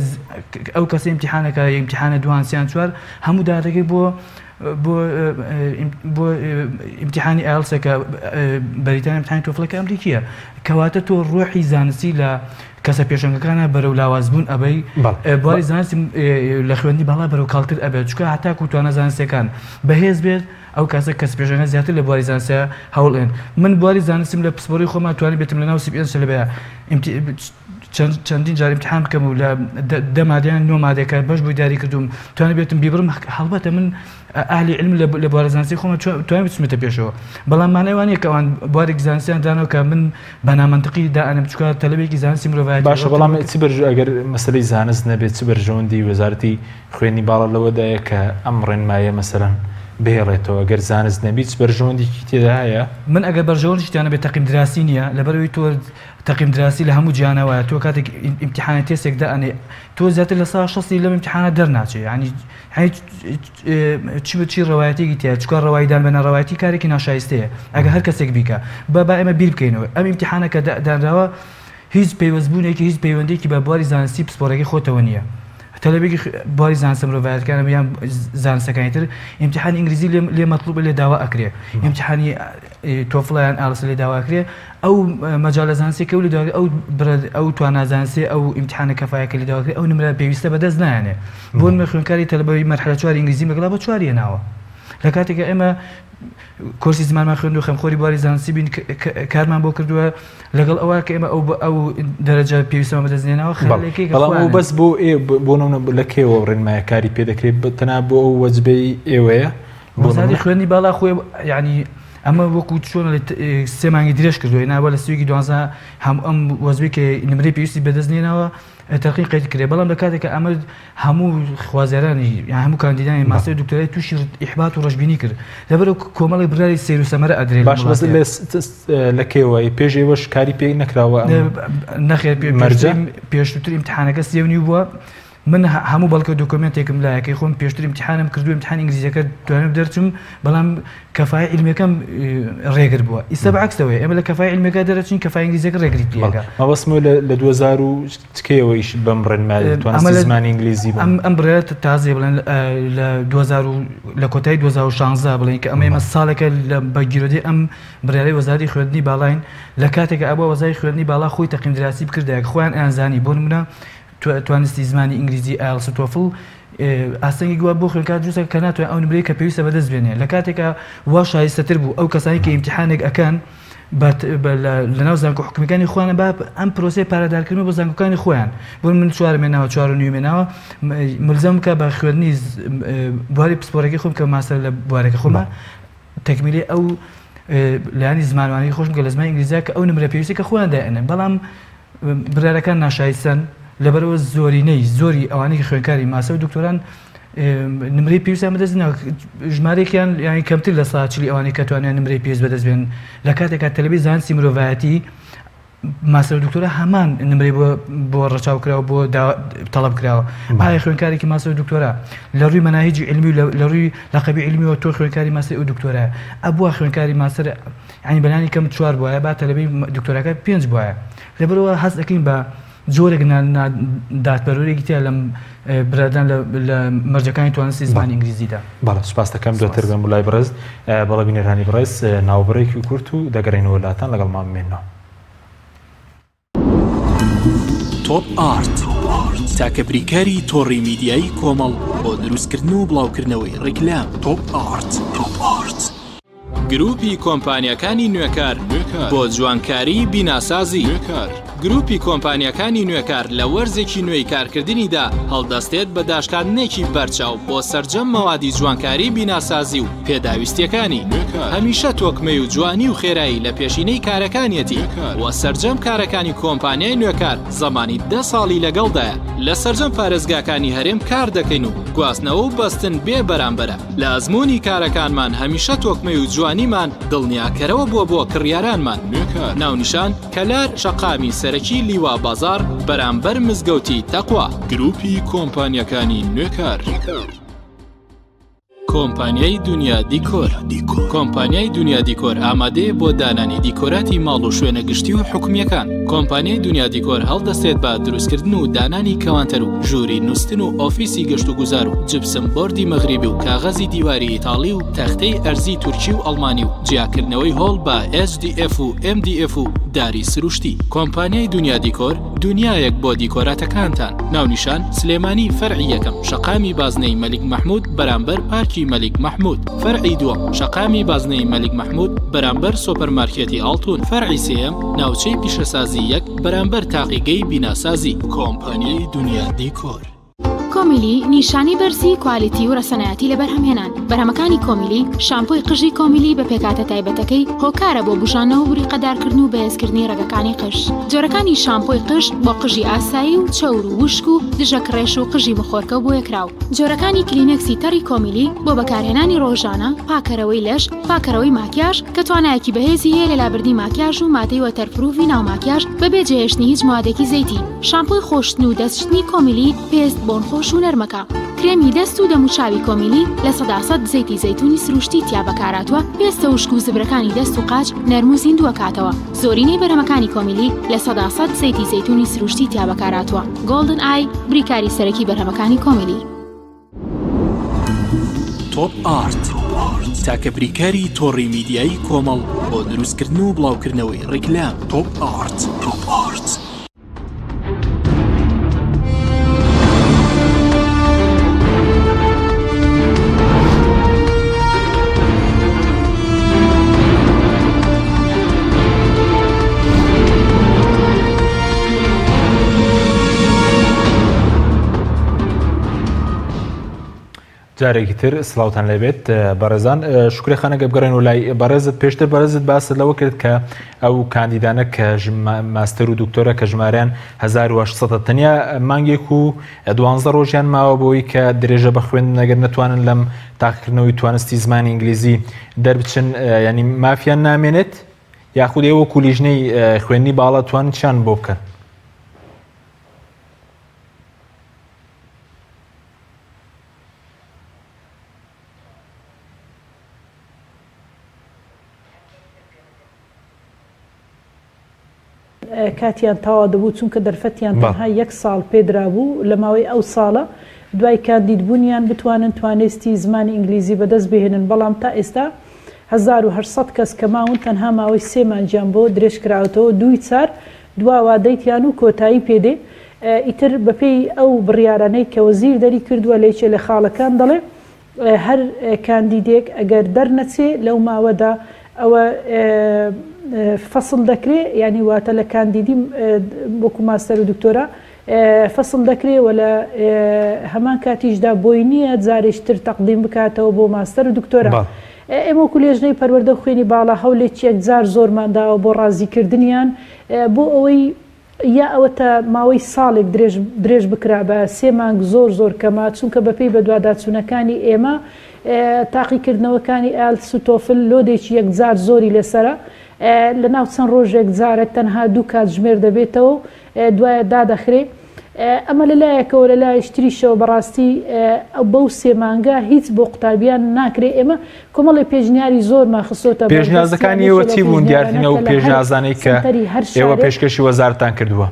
S3: ئەو کەسە ئیمتحانەکە ئیمتحانە دوان سیان چوار هەموو داهاتەکەی بۆ بۆ بۆ ئیمتحانی ئایڵسەکە بەریتانیا ئیمتحانی تۆفڵەکە ئەمریکیە کەواتە تۆ ڕۆحی زانستی لە کەسە پێشەنگەکانە بەرەو لاوازبوون ئەبەی بواری زانستی لە خوێندنی باڵا بەرەو کاڵتر ئەبێت چونکە هەتاکو توانا زانستیەکان بەهێز بێت ئەو کاسە کەس پێشەنگە زیاتر لە بواری زانستیا هەوڵ ئێن من بواری زانستیم لە پسپۆری خۆما توانی بێتم لە ناو سی پێنج تەلەبەیا چەندین جار ئیمتحان بکەم و لە دە مادەیان نۆ مادەکە بەش بۆی دیاری کردوم توانی بێتم بیبڕم هەڵبەتە من ئەهلی علم لە بوارە زانستی خۆمە توانی بچمێتە پێشەوە بەڵام مانای وانە کە ئەوان بوارێک زانستیان دانەوە کە من بە نامەنتقی دائەنم چونکە تەلەبێکی زانستی مرۆڤایەتی
S1: باشە بەڵام چ بەرژ ئەگەر مەسەلەی زانست نەبێت چ بەرژەوەندی وەزارەتی خوێندنی باڵا لەوەدایە کە ئەم ڕێنمایە مەسەلەن بهێڵێتەوە گەر زانست نەبی چ بەرژەوەندیکی تێدا هەیە؟
S3: من ئەگەر بەرژەوەندیشی تیا نەبێت تەقیم دراسی نییە لەبەرئەوەی تۆ تەقیم دراسی لە هەموو جیهانا وایە تۆ کاتێک ئیمتیحانی تێستێک دائەنێی تۆ زیاتر لە سا شەستی لەم ئیمتیحانە دەرناچێ یانی چ چی ڕەوایەتێکی تیا چکار ڕەواییدان بە ناڕەوایەتی کارێکی ناشایستەیە ئەگەر هەر کەسێک بیکا با با ئێمە بیر بکەینەوە ئەم ئیمتیحانە کە دانراوە هیچ پەیوەستبوونێکی هیچ پەیوەندیەکی بە بواری زانستی پسپۆڕەکەی خۆتەوە نییە. تەلەبێکی بواری زانستە مرۆڤایەتەکان یان زانستەکانی تر ئیمتیحانی ئینگلیزی لێ مەتڵوبە لێ داوا ئەکرێ ئیمتیحانی تۆفڵ یان ئالس لێ داوا ئەکرێ ئەو مەجالە زانستی کە لێ داوا ئەو ئەو توانا زانستی ئەو ئیمتیحانە کەفایەکە لێ داوا ئەکرێ ئەو نمرە پێویستە بەدەست نایەنێ بۆ نمونە خوێندکاری تەلەبەی مەرحەلە چواری ئینگلیزی لەگەڵا بۆ چواری هێناوە لە کاتێکا ئێمە کۆرسی زمانمان خوێند و خەمخۆری بواری زانستی بین کارمان بۆ کردووە لەگەڵ ئەوە کە ئێمە ئەو ئەو دەرەجە پێویستمان بەدەست نێناوە خەلێکی
S1: بەڵام ئەو بەس بۆ ئێ بۆ نمونە لە کێوە ڕێنمایە کاری پێ دەکرێت تەنها بۆ ئەو وەجبەی ئێوەیە
S3: بۆ وەزارەتی خوێندنی باڵا خۆی یعنی ئەمە وەکو چۆن سێ مانگی درێژ کردووە ناوە لە سویکی دوانزە هەم ئەم وەزبی کە نمرەی پێویستی بەدەست نێناوە تەرقین قەید کرێ بەڵام لە کاتێک کە ئەمە هەموو خوازیارانی یان هەموو کاندیدانی ماستەر و دکتۆرای تووشی ئیحبات و ڕەشبینی کرد لەبەر کۆمەڵێک بڕیاری سەیر و سەمەرە ئەدرێ
S1: باش بەس لە کێوە پێش ئێوەش کاری پێ نەکراوە
S3: نەخێر مەرجە پێشتر ئیمتحانەکە سێ و نیو بووە من هەموو بەڵکە دۆکۆمێنتێکم لایەکەی خۆم پێشتر ئیمتحانم کردو ئیمتحان ئینگلیزیەکە توانیم دەرچم بەڵام کەفای عیلمیەکەم ڕێگر بووە ئیستا بەعکسەوەیە ئێمە لە کەفای عیلمیەکە دەرەچین کەفای ئینگلیزیەکە ڕێگری پێەکە
S1: مەبەستم لە 2000 و کەیەوە ئیش بەم ڕێنمایی توانستی زمانی ئینگلیزی
S3: بوو ئەم بڕیارە تازەیە بڵێن لە 2000 لە کۆتایی 2016 بڵێن کە ئەمە ئێمە ساڵێکە لە بە گیرۆدەی ئەم بڕیارەی وەزارەتی خوێندنی باڵاین لە کاتێک ئەبووە وەزاری خوێندنی باڵا خۆی تەقیم دراسی بکردایە خۆیان ئەیانزانی بۆ نمونە توانستی زمانی ئینگلیزی ئایڵس و تۆفڵ ئاستەنگێکی وا بۆ خوێندکار دروست دەکات کە ناتوانێت ئەو نمرەی کە پێویستە بەدەست بێنێ لە کاتێکا وا شایستەتر بوو ئەو کەسانی کە ئیمتیحانێک ئەکەن لەناو زانکۆ حکومیەکانی خۆیان با ئەم پرۆسەی پارەدارکردن بۆ زانکۆکانی خۆیان بۆ من چوار مێناوە چوار و نیو مێناوە ملزەم بکە بە خوێندنی بواری پسپۆرەکەی خۆم کە ماستەر لە بوارەکە خۆمە تەکمیلی ئەو لایەنی زمانوانی خۆشم کە لە زمانی ئینگلیزیا کە ئەو نمرە پێویستە کە خۆیان دایئەنێن بەڵام بڕیارەکان ناشایستەن، لەبەرئەوە زۆرینەی زۆری ئەوانەی کە خوێندکاری ماستەر و دکتۆران نمرەی پێویستیان بەدەست نەهێنا، ژمارەیەکیان یانی کەمتر لە سا چلی ئەوانەی کە توانیان نمرەی پێویست بەدەست بێنن، لە کاتێکا تەلەبەی زانستی مرۆڤایەتی ماستەر و دکتۆرا هەمان نمرەی بۆ بۆ ڕەچاو کراوە بۆ تەڵەب کراوە. ئایا خوێندکارێکی ماستەر و دکتۆرا لە ڕووی مەناهیجی عیلمی و لە ڕووی لەقەبی عیلمیەوە تۆ خوێندکاری ماستەر و دکتۆرایە ئەبووە خوێندکاری ماستەر یانی بەلانی کەم چوار بوایە با تەلەبەی دکتۆراکە پێنج بوایە لەبەرئەوە هەست ئەکەین بە جۆرێک دادپەروەرێکی تیا لەم برادان لە مەرجەکانی توانستی زمانی ئینگلیزیدا.
S1: بەڵێ سوپاس دەکەم دواتر بێم بۆ لای بەڕێز بەڵێ بینەرانی بەڕێز ناوبڕێکی کورت و دەگەڕێینەوە لاتان لەگەڵمان بمێنەوە.
S2: تۆپ ئارت تاکە بریکاری تۆڕی میدیایی کۆمەڵ بۆ دروستکردن و بڵاوکردنەوەی ڕیکلام تۆپ ئارت. گروپی کۆمپانیاکانی نوێکار بۆ جوانکاری بیناسازی. گروپی کۆمپانیاکانی نوێکار لە وەرزێکی نوێی کارکردنیدا هەڵدەستێت بە داشکاندنێکی بەرچاو بۆ سەرجەم مەوادی جوانکاری بیناسازی و پێداویستیەکانی هەمیشە تۆکمەی و جوانی و خێرایی لە پێشینەی کارەکانیەتی و سەرجەم کارەکانی کۆمپانیای نوێکار زەمانی دە ساڵی لەگەڵدایە لە سەرجەم پارێزگاکانی هەرێم کار دەکەین و گواستنەوە و بەستن بێ بەرامبەرە لە ئەزموونی کارەکانمان هەمیشە تۆکمەی و جوانیمان دڵنیاکەرەوە بووە بۆ کڕیارانمان ناونیشان کەلار شەقامی سەرەکی لیوا بازاڕ بەرامبەر مزگەوتی تەقوا. گروپی کۆمپانیاکانی نوێکار. کۆمپانیای دونیا دیکۆر کۆمپانیای دونیا دیکۆر ئامادەیە بۆ دانانی دیکۆراتی ماڵ و شوێنە گشتی و حکومییەکان. کۆمپانیای دونیا دیکۆر هەڵدەستێت بە دروستکردن و دانانی کەوانتەر و ژووری نوستن و ئۆفیسی گەشتوگوزار و جپسم بۆردی مەغریبی و کاغەزی دیواری ئیتاڵی و تەختەی ئەرزی تورکی و ئەڵمانی و جیاکردنەوەی هۆڵ بە HDF و MDF و داری سروشتی. کۆمپانیای دونیا دیکۆر دونیایەک بۆ دیکۆراتەکانتان. ناونیشان، سلێمانی فەرعی یەکەم شەقامی بازنەی مەلیک مەحمود بەرامبەر پارکی مەلیک مەحمود فەرعی دووەم شەقامی بازنەی مەلیک مەحمود بەرامبەر سۆپەر مارکێتی ئاڵتون فەرعی سێیەم ناوچەی پیشەسازی یەک بەرامبەر تاقیگەی بیناسازی. کۆمپانیای دونیا دیکۆر.
S5: کۆمیلی نیشانەی بەرزی کوالیتی و رەسەنایەتی لە بەرهەمهێنان. بەرهەمەکانی کۆمیلی، شامپۆی قژی کۆمیلی بە پێکهاتە تایبەتەکەی هۆکارە بۆ بوژانەوە و بریقەدارکردن و بەهێزکردنی رەگەکانی قژ. جۆرەکانی شامپۆی قژ بۆ قژی ئاسایی و چەور و وشک و دژە کڕێش و قژی مخۆرکە و بۆیەکراو. جۆرەکانی کلینێکسی تەڕی کۆمیلی بۆ بەکارهێنانی ڕۆژانە، پاکەرەوەی لەش، پاکەرەوەی ماکیاژ، کە توانایەکی بەهێزی هەیە لە لابردنی ماکیاژ و مادەی waterproof ی ناو ماکیاژ بەبێ جێهێشتنی هیچ موادێکی زەیتی. شامپۆی خۆشتن و دەستشتنی کۆمیلی پێست بۆنخۆش و نەرمەکە. کرێمی دەست و دەموچاوی کۆمیلی 100% زەیتی زەیتونی سروشتی تیا بەکارهاتووە، پێستە وشک و زبرەکانی دەست و قاچ نەرم و زیندووەکاتەوە. زۆرینەی بەرهەمەکانی کۆمیلی 100% زەیتی زەیتونی سروشتی تیا بەکارهاتووە. گۆڵدن ئای بریکاری سەرەکی بەرهەمەکانی کۆمیلی.
S2: تۆپ ئارت تاکە بریکاری تۆڕی میدیایی کۆمەڵ بۆ دروستکردن و بڵاوکردنەوەی ڕیکلام. تۆپ ئارت. تۆپ ئارت.
S1: جارێکی تر سڵاوتان لێبێت بەڕێزان شکرە خانە گەبگەڕێن و لای بەڕێزت پێشتر بەڕێزت باست لەوە کرد کە ئەو کاندیدانە کە ماستەر و دکتۆرە کە ژمارەیان 1900 تەنیا مانگێک و دوانزە ڕۆژیان ماوە بۆی کە درێژە بە خوێندن ئەگەر نەتوانن لەم تاقیکردنەوەی توانستی زمانی ئینگلیزی دەربچن ینی مافیان نامێنێت یاخود ئێوە وەکو لیژنەی خوێندنی باڵا توانن چیان بۆ بکەن؟
S4: کاتیان تەواو دەبوو چونکە دەرفەتیان تەنها یەک ساڵ پێدرابوو لە ماوەی ئەو ساڵە دوای کاندیدبوونیان بتوانن توانستی زمانی ئینگلیزی بەدەست بهێنن بەڵام تا ئێستا 1800 کەس کە ماون تەنها ماوەی سێ مانگیان بۆ درێژکراوەتەوە دووی چار دوا وادەیتیان و کۆتایی پێدێ ئیتر بەپێی ئەو بڕیارانەی کە وەزیر دەریکردووە لە یەکێ لە خاڵەکان دەڵێ هەر کاندیدێک ئەگەر دەرنەچێ لەو ماوەدا ئەوە فەسڵ دەکرێ یانی واتە لە کاندیدی وەکو ماستەر و دکتۆرا فەسڵ دەکرێ و لە هەمان کاتیشدا بۆی نییە جارێکی تر تەقدیم بکاتەوە بۆ ماستەر و دکتۆرا. ئێمە وەکو لێژنەی پەروەردە و خوێنی باڵا هەولێکی یەکجار زۆرمان داوە بۆ ڕازیکردنیان بۆ ئەوەی یا ئەوەتا ماوەی ساڵێک درێژ درێژ بکرابایە سێ مانگ زۆر زۆر کەمە چونکە بەپێی بەدواداچوونەکانی ئێمە تاقیکردنەوەکانی ئایلتس و تۆفل لۆدێکی یەکجار زۆری لەسەرە لەناو چەند ڕۆژێک جارێک تەنها دوو کاتژمێر دەبێتەوە و دوایە دادەخرێ ئەمە لە لایەکەوە لە لایەکی تریشەوە بەڕاستی بەو سێ مانگە هیچ بۆ قوتابیان ناکرێ ئێمە کۆمەڵی پێشنیاری زۆرمان خستۆتە بەردەست
S1: پێشنیازەکانی
S4: یان
S1: ئێوە
S4: یەکێ
S1: چی
S4: لەو
S1: بوون
S4: پێشنیارانە
S1: دیارترین ئەو
S4: کە لە هەر
S1: پێشنیازانەی کە
S4: سەنتەری هەر
S1: ئێوە
S4: شارێک
S1: پێشکەشی وەزارەتان کردووە؟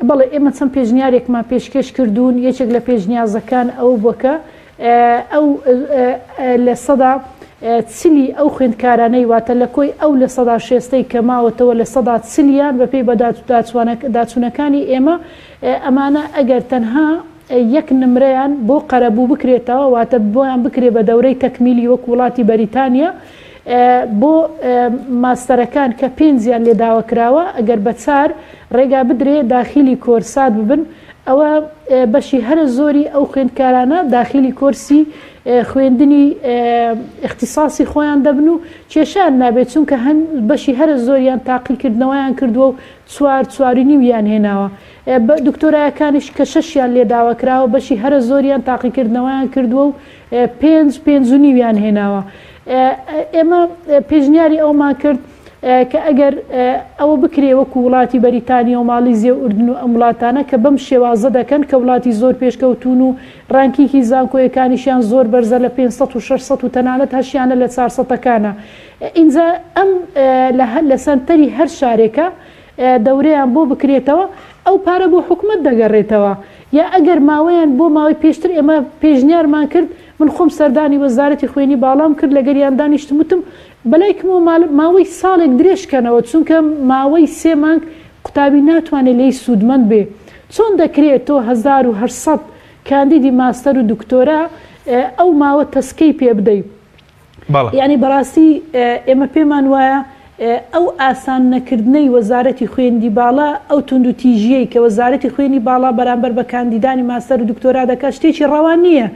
S4: بەڵێ ئێمە چەند پێشنیارێکمان پێشکێش کردوون، یەکێک لە پێشنیازەکان ئەوە بووە کە ئەو لە سەدا چلی ئەو خوێندکارانەی واتە لە کۆی ئەو لە سەدا شێستەی کە ماوەتەوە لە سەدا چلیان بەپێی بەداچوونەکانی ئێمە ئەمانە ئەگەر تەنها یەک نمرەیان بۆ قەرەبوو بکرێتەوە واتە بۆیان بکرێ بە دەورەی تەکمیلی وەک وڵاتی بەریتانیا بۆ ماستەرەکان کە پێنجیان لێ داوا کراوە ئەگەر بە چار ڕێگا بدرێ داخیلی کۆرسات ببن ئەوە بەشی هەرە زۆری ئەو خوێندکارانە داخیلی کۆرسی خوێندنی ئیختیساسی خۆیان دەبن و کێشەیان نابێت چونکە هەن بەشی هەرە زۆریان تاقیکردنەوەیان کردووە و چوار چوار و نیویان هێناوە دکتۆرایەکانیش کە شەشیان لێ داوا کراوە بەشی هەرە زۆریان تاقیکردنەوەیان کردووە و پێنج پێنج و نیویان هێناوە. ئێمە پێشنیاری ئەوەمان کرد کە ئەگەر ئەوە بکرێ وەکو وڵاتی بەریتانیا و مالیزیا و ئوردن و ئەم وڵاتانە کە بەم شێوازە دەکەن کە وڵاتی زۆر پێشکەوتوون و ڕانکینگی زانکۆیەکانیشیان زۆر بەرزە لە 500 و 600 و تەنانەت هەشیانە لە چارسەتەکانە ئینجا ئەم لە سەنتەری هەر شارێکە دەورەیان بۆ بکرێتەوە ئەو پارە بۆ حکومەت دەگەڕێتەوە یا ئەگەر ماوەیان بۆ ماوەی پێشتر ئێمە پێشنیارمان کرد من خۆم سەردانی وەزارەتی خوێنی باڵام کرد لەگەریان دانیشتم وتم بەلای کمەوە ماوەی ساڵێک درێژ کەنەوە چونکە ماوەی سێ مانگ قوتابی ناتوانێت لێی سوودمەند بێ چۆن دەکرێت تۆ 1800 کاندیدی ماستەر و دکتۆرا ئەو ماوە تەسکەی پێ بدەی
S1: بەڵێ.
S4: یانی بەڕاستی ئێمە پێمان وایە ئەو ئاسان نەکردنەی وەزارەتی خوێندی باڵا، ئەو توندوتیژییەی کە وەزارەتی خوێنی باڵا بەرامبەر بە کاندیدانی ماستەر و دکتۆرا دەکات شتێکی ڕەوا نییە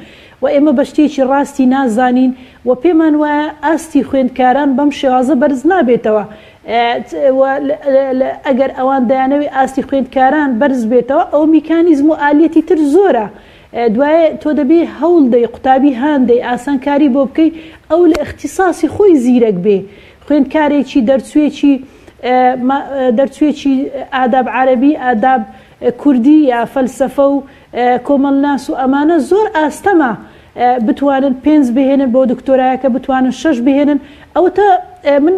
S4: و ئێمە بە شتێکی ڕاستی نازانین و پێمان وایە ئاستی خوێندکاران بەم شێوازە بەرز نابێتەوە و ئەگەر ئەوان دەیانەوێت ئاستی خوێندکاران بەرز بێتەوە ئەوە میکانیزم و ئالیەتی تر زۆرە دوایێ تۆ دەبێ هەوڵ دەی قوتابی هان دەی ئاسانکاری بۆ بکەی ئەو لە ئیختیساسی خۆی زیرەک بێ خوێندکارێکی دەرچووێکی دەرچووێکی ئاداب عەرەبی ئاداب کوردی یا فەلسەفە و کۆمەڵناس و ئەمانە زۆر ئاستەمە بتوانن پێنج بهێنن بۆ دکتۆرایەکە بتوانن شەش بهێنن ئەوەتە من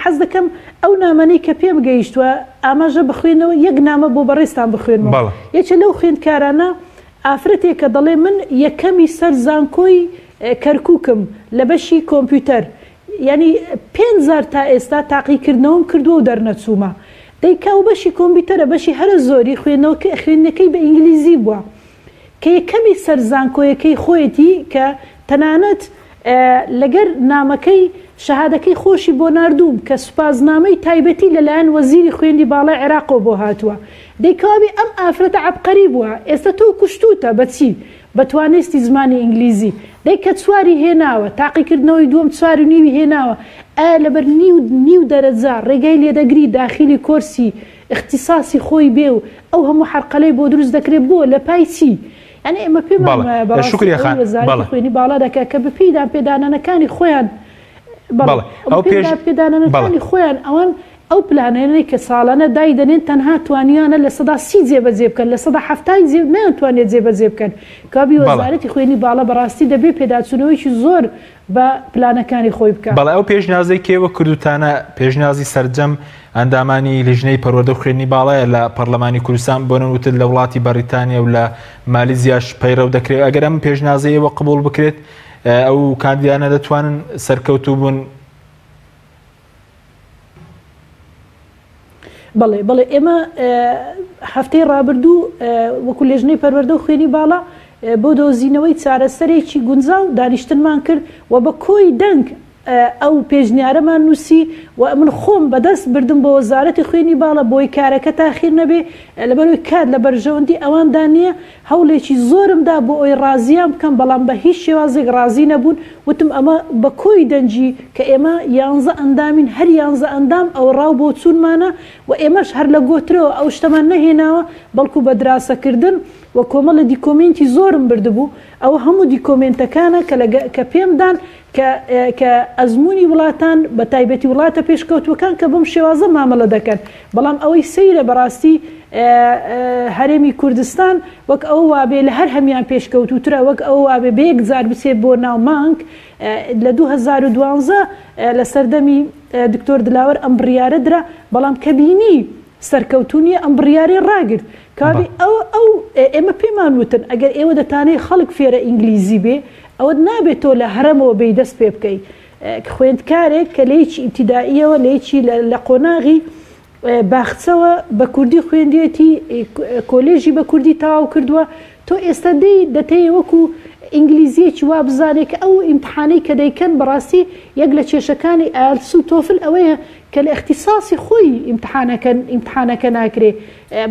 S4: حەز دەکەم ئەو نامەنەی کە پێم گەیشتووە ئاماژە بخوێنەوە یەک نامە بۆ بەڕێزتان بخوێنمەوە یەکێ لەو خوێندکارانە ئافرەتێکە دەڵێ من یەکەمی سەر زانکۆی کەرکوکم لە بەشی کۆمپیوتەر یانی پێنج جار تا ئێستا تاقیکردنەوەم کردووە و دەرنەچوومە دەی کە ئەو بەشی کۆمپیوتەرە بەشی هەرە زۆری خوێندنەوە خوێندنەکەی بە ئینگلیزی بووە کە یەکەمی سەر زانکۆیەکەی خۆیەتی کە تەنانەت لەگەر نامەکەی شەهادەکەی خۆشی بۆ ناردووم کە سوپاسنامەی تایبەتی لەلایەن وەزیری خوێندی باڵای عێراقەوە بۆ هاتووە. دەی کەوابێ ئەم ئافرەتە عەبقەری بووە، ئێستە تۆ کوشتووتە بە چی؟ بە توانستی زمانی ئینگلیزی. دەی کە چواری هێناوە، تاقیکردنەوەی دووەم چوار و نیوی هێناوە، ئایا لەبەر نیو نیو دەرەجە ڕێگای لێدەگری داخیلی کۆرسی ئیختیساسی خۆی بێ و ئەو هەموو حەرقەلەی بۆ دروست دەکرێ بۆ؟ لە پای چی؟ یانی ئێمە پێمان وایە بەڕاستی
S1: شوکریە
S4: ئەوەی
S1: خان
S4: وەزارەتی
S1: بەڵێ.
S4: خوێندنی باڵا دەکا کە بە پێی دانپێدانانەکانی خۆیان بەڵێ
S1: بەڵێ
S4: بە
S1: ئەو
S4: پێی
S1: پێش بەڵێ.
S4: دانپێدانانەکانی خۆیان ئەوان ئەو پلانانەی کە ساڵانە دایدەنێن تەنها توانیویانە 30% جێبەجێ بکەن 70% جێ نەیانتوانیە جێبەجێ بکەن کەوابی
S1: بەڵێ.
S4: وەزارەتی خوێندنی باڵا بەڕاستی دەبێ پێداچوونەوەیەکی زۆر بە پلانەکانی خۆی بکا.
S1: بەڵێ ئەو پێشنیازەی کە ئێوە کردووتانە پێشنیازی سەرجەم ئەندامانی لیژنەی پەروەردە و خوێندنی باڵایە لە پەرلەمانی کوردستان بۆ نەوتت لە وڵاتی بەریتانیا و لە مالیزیاش پەیڕەو دەکرێت ئەگەر ئەم پێشنیازەی ئێوە قبوڵ بکرێت ئەو کاندیدانە دەتوانن سەرکەوتوو بن؟
S4: بەڵێ بەڵێ ئێمە هەفتەی ڕابردوو وەکو لێژنەی پەروەردە و خوێنی باڵا بۆ دۆزینەوەی چارەسەرێکی گونجاو دانیشتنمان کرد و بە کۆی دەنگ ئەو پێشنیارەمان نووسی و من خۆم بەدەست بردم بۆ وەزارەتی خوێنی باڵا بۆی کارەکە تاخیر نەبێ لەبەرئەوەی کات لە بەرژەوەندی ئەواندا نییە هەوڵێکی زۆرم دا بۆ ئەوەی ڕازیان بکەم، بەڵام بە هیچ شێوازێک ڕازی نەبوون، وتم ئەمە بە کۆی دەنگی کە ئێمە یانزە ئەندامین، هەر یانزە ئەندام ئەوە ڕا و بۆچوونمانە و ئێمەش هەر لە گۆترەوە ئەو شتەمان نەهێناوە، بەڵکو بە دراسەکردن و کۆمەڵە دیکۆمێنتی زۆرم بردبوو، ئەوە هەموو دیکۆمێنتەکانە کە لە کە پێم دان کە کە ئەزموونی وڵاتان بە تایبەتی وڵاتە پێشکەوتووەکان کە بەم شێوازە مامەڵە دەکەن، بەڵام ئەوەی سەیرە بەڕاستی هەرێمی کوردستان وەک ئەوە وابێ لە هەر هەمیان پێشکەوتووترە، وەک ئەوە وابێ بە یەک جار بچێت بۆ ناو مانگ، لە 2012 لە سەردەمی دکتۆر دلاوەر ئەم بڕیارە درا، بەڵام کە بینی سەرکەوتوو نییە ئەم بڕیارەی ڕاگرت. کەوابێ ئەو ئەو ئێمە پێمان وتن ئەگەر ئێوە دەتانەوێت خەڵک فێرە ئینگلیزی بێ ئەوەت نابێت تۆ لە هەرەمەوە بێی دەست پێ بکەی. خوێندکارێک کە لە یەکی ئیبتیدائیەوە لە یەکی لە قۆناغی باخچەوە بە کوردی خوێندوێتی کۆلێژی بە کوردی تەواو کردووە تۆ ئێستا دێی دەتەوێ وەکو ئینگلیزیەکی وا بزانێ کە ئەو ئیمتحانەی کە دەیکەن بەڕاستی یەک لە کێشەکانی ئایەڵتس و تۆفل ئەوەیە کە لە ئیختیساسی خۆی ئیمتحانەکە ئیمتحانەکە ناکرێ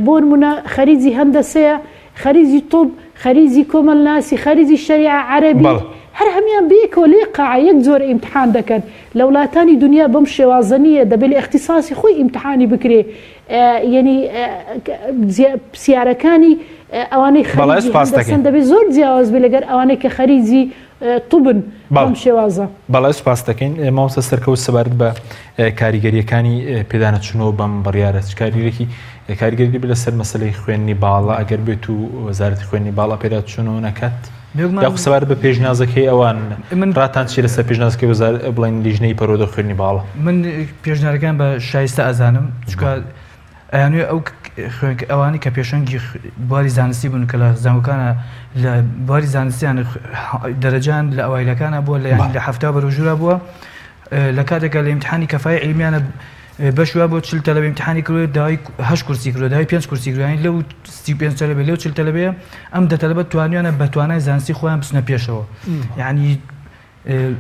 S4: بۆنمونە خەریجی هەندەسەیە خەریجی طب خەریجی کۆمەلناسی خەریجی شەریعە عەرەبی
S1: بەڵێ.
S4: هەر هەموان بەیەکەوە لە یەک قاعە یەک جۆرە ئیمتحان دەکەن لە وڵاتانی دونیا بەم شێوازە نییە دەبێ لە ئیختیساسی خۆی ئیمتحانی بکرێ یەنی پرسیارەکانی ئەوانەی
S1: بەڵێ
S4: خەریجی
S1: سوپاست
S4: هەندەسەن
S1: دەکەین.
S4: دەبێ زۆر جیاواز بێ لەگەر ئەوانەی کە خەریجی طبن
S1: بەڵێ
S4: بەم شێوازە.
S1: بەڵێ سوپاست دەکەین مامۆستا سەرکەوت سەبارەت بە کاریگەرییەکانی پێدانەچوونەوە بەم بڕیارە چ کاریگەریی کاریگەری دەبێت لەسەر مەسەلەی خوێندنی باڵا ئەگەر بێت و وەزارەتی خوێندنی باڵا پێداچوونەوە نەکات
S3: بێگومان
S1: یاخود سەبارەت بە پێشنیازەکەی ئەوان
S3: من
S1: ڕاتان چییە لەسەر پێشنیازەکەی وەزار بڵێن لیژنەی پەروەردە و خوێندنی باڵا؟
S3: من پێشنیارەکان بە شایستە ئەزانم چونکە ئەیانوێ ئەو خوێنک ئەوانەی کە پێشەنگی بواری زانستی بوون کە لە زانکۆکانە لە بواری زانستیان دەرەجان لە ئەوایلەکانە بووە لە یانی لە 70 بەرەو ژوورا بووە لە کاتێکا لە ئیمتحانی کەفای عیلمیانە بەش وا بۆ 40 تەلەبە ئیمتحانی کردووە داوای هەشت کورسی کردووە داوای پێنج کورسی کردووە یانی لەو 35 تەلەبە لەو 40 تەلەبەیە ئەم دە تەلەبە توانیانە بە توانای زانستی خۆیان بچنە پێشەوە یعنی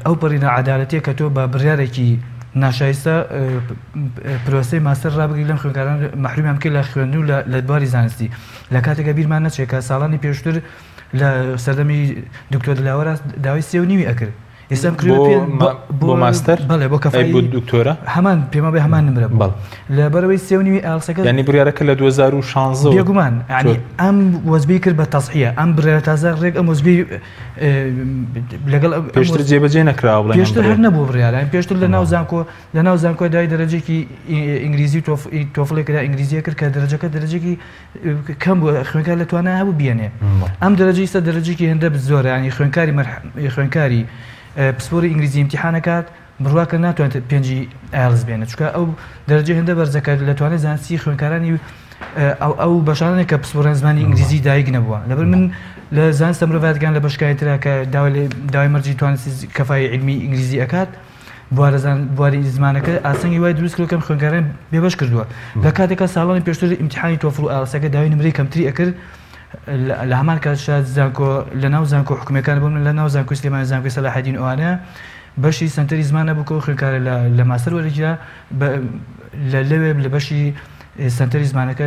S3: ئەو پەڕی ناعەدالەتیە کە تۆ بە بڕیارێکی ناشایستە پرۆسەی ماستەر ڕابگری لەم خوێندکاران مەحرومیان بکەی لە خوێندن و لە بواری زانستی لە کاتێکا بیرمان نەچێت کە ساڵانی پێشتر لە سەردەمی دکتۆر دلاوەرا داوای سێ و نیوی ئەکرد ئێستا ئەم کردووە پێ
S1: بۆ ماستەر
S3: بەڵێ بۆ
S1: ئەی
S3: کەفایی
S1: بۆ دکتۆرا
S3: هەمان پێما بێ هەمان نمرە بوو
S1: بەڵێ
S3: لەبەرەوەی سێ و نیوی ئالسەکە
S1: یانی بڕیارەکە لە 2016 وە
S3: بێگومان یانی
S1: تۆ
S3: ئەم وەزبەی کرد بە تەزحیە ئەم بڕیارە تازە ڕێک ئەم وەزبەی لەگەڵ ئەم
S1: پێشتر جێبەجێ نەکراوە بڵێن ئەم
S3: پێشتر هەر
S1: بڕیارە
S3: نەبوو بڕیار یانی پێشتر لە ناو
S1: بەڵێ
S3: زانکۆ لە ناو زانکۆ دای دەرەجێکی ئینگلیزی و تۆفڵێکدا ئینگلیزیە کرد کە دەرەجەکە دەرەجێکی کەم بوو خوێنکار لە توانای هەبوو بیێنێ ئەم دەرەجەی سە دەرەجێکی هێندە زۆرە ینی خوێنکاری خوێنکاری پسپۆری ئینگلیزی ئیمتیحانەکات بڕواکە ناتوانێت پێنجی ئایلس بێنێت چونکە ئەو دەرەجە هێندە بەرزەکە لە توانای زانستی خوێنکارانی ئەو ئەو بەشانە کە پسپۆڕێن زمانی ئینگلیزی دایک نەبووە لەبەر من لە زانستە مرۆڤایەتەکان لە بەشکانی ترا کە داوای داوای مەرجی توانستی کەفای علمی ئینگلیزی ئەکات بوارەزان بواری زمانەکە ئاسەنگی وای دروست کردوە کەم خوێندکاران بێبەش کردووە لە کاتێکا ساڵانی پێشتر ئیمتیحانی تۆفڵ و ئایڵسەکە داوای نمرەی کەمتری ئەکرد لە هەمان کاتشا زانکۆ لە ناو زانکۆ حکومیەکان بۆ من لە ناو زانکۆی سلێمانی زانکۆی سەلاحەدین ئەوانە بەشی سەنتەری زمان نەبوو کە ئەو خوێندکارە لە ماستەر وەرگیرا لە لەوێ لە بەشی سەنتەری زمانەکە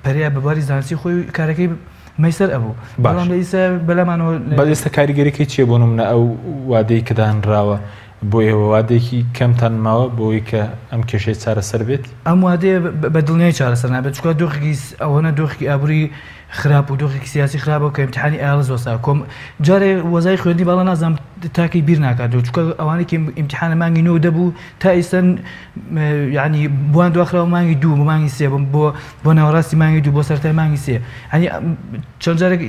S3: پەرەیە بە بواری زانستی خۆی کارەکەی مەیسەر ئەبوو بەڵام لە ئیستا بەلامانەوە
S1: بەس ئێستا کاریگەریەکەی چییە بۆ نمونە ئەو وادەی کە دانراوە بۆ ئێوە وادەیەکی کەمتان ماوە بۆی کە ئەم کێشەیە چارەسەر بێت؟
S3: ئەم وادەیە بە دڵنیایی چارەسەر نابێت چونکە دۆخێکی ئەوەنە دۆخێکی ئابووری خراپ و دۆخێکی سیاسی خراپە کە ئیمتیحانی ئایڵس وەستا کۆم جارێ وەزای خوێندنی باڵا نازانم تاکی بیر ناکاتەوە چونکە ئەوانەی کە ئیمتیحانە مانگی نۆ دەبوو تا ئیستا یعنی بوان دواخراوە مانگی دوو بۆ مانگی سێ بۆ بۆ ناوەڕاستی مانگی دوو بۆ سەرەتای مانگی سێ یعنی چەند جارێک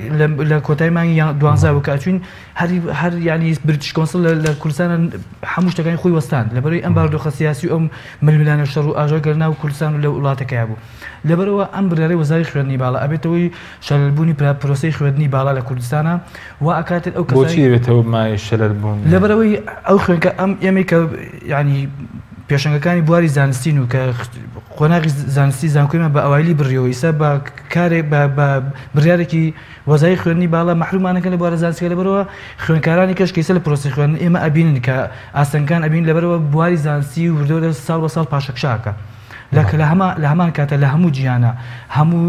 S3: لە کۆتای مانگی دوانزە بوو کە ئەچوین هەر هەر یعنی بریتش کۆنسڵ لە کوردستان هەموو شتەکانی خۆی وەستاند لەبەرەوەی ئەم بارودۆخە سیاسی و ئەم ململانێ و شەڕ و ئاژاوە کە لەناو کوردستان و لە وڵاتەکەیا بوو لەبەرئەوە ئەم بڕیارەی وەزاری خوێندنی باڵا ئەبێتەوەی شەلەلبوونی پرۆسەی خوێندنی باڵا لە کوردستانا وا ئەکاتێت ئەو
S1: بۆچی
S3: کەسانی
S1: ئەبێتەوە مایەی شەلەل بوون؟
S3: لەبەرئەوەی ئەو خوێندکە ئەم ئێمەی کە یعنی پێشەنگەکانی بواری زانستین و کە قۆناغی زانستی زانکۆیمان بە ئەوایلی بڕیەوە ئیستا بە کارێک بە بە بڕیارێکی وەزاری خوێندنی باڵا مەحرومانەکەن لە بوارە زانستیەکە لەبەرئەوە خوێندکارانی کەش کە ئیستا لە پرۆسەی خوێندن ئێمە ئەبینن کە ئاستەنگەکان ئەبینن لەبەرئەوە بواری زانستی وردە وردە ساڵ بە ساڵ پاشەکشە ئەکا لە کە لە هەما لە هەمان کاتە لە هەموو جیهانا هەموو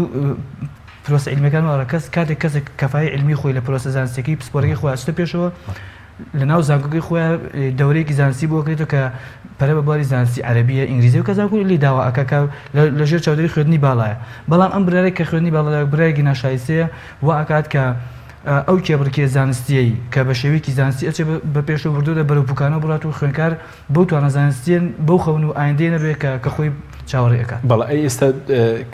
S3: پرۆسە عیلمیەکان وارە کەس کاتێک کەسێک کەفای عیلمی خۆی لە پرۆسە زانستیەکەی پسپۆرەکەی خۆی ئەچتە پێشەوە لە ناو زانکۆکەی خۆیان دەورەیەکی زانستی بۆ کرێتەوە کە پەرە بە بواری زانستی عەرەبیە ئینگلیزی و کە زانکۆ لێی داوا ئەکا کە لە ژێر چاودێری خوێندنی باڵایە بەڵام ئەم بڕیارەی کە خوێندنی باڵا بڕیارێکی ناشایستەیە وا ئەکات کە ئەو کێبڕکێ زانستیەی کە بە شێوەیەکی زانستی ئەچێ بە پێشەوە بردووە بەرەو پوکانەوە بڕات و خوێندکار بەو توانا زانستیە بەو خەون و ئایندەیە نەبێ کە کە خۆی چاوەڕێ ئەکات.
S1: بەڵێ ئەی ئێستا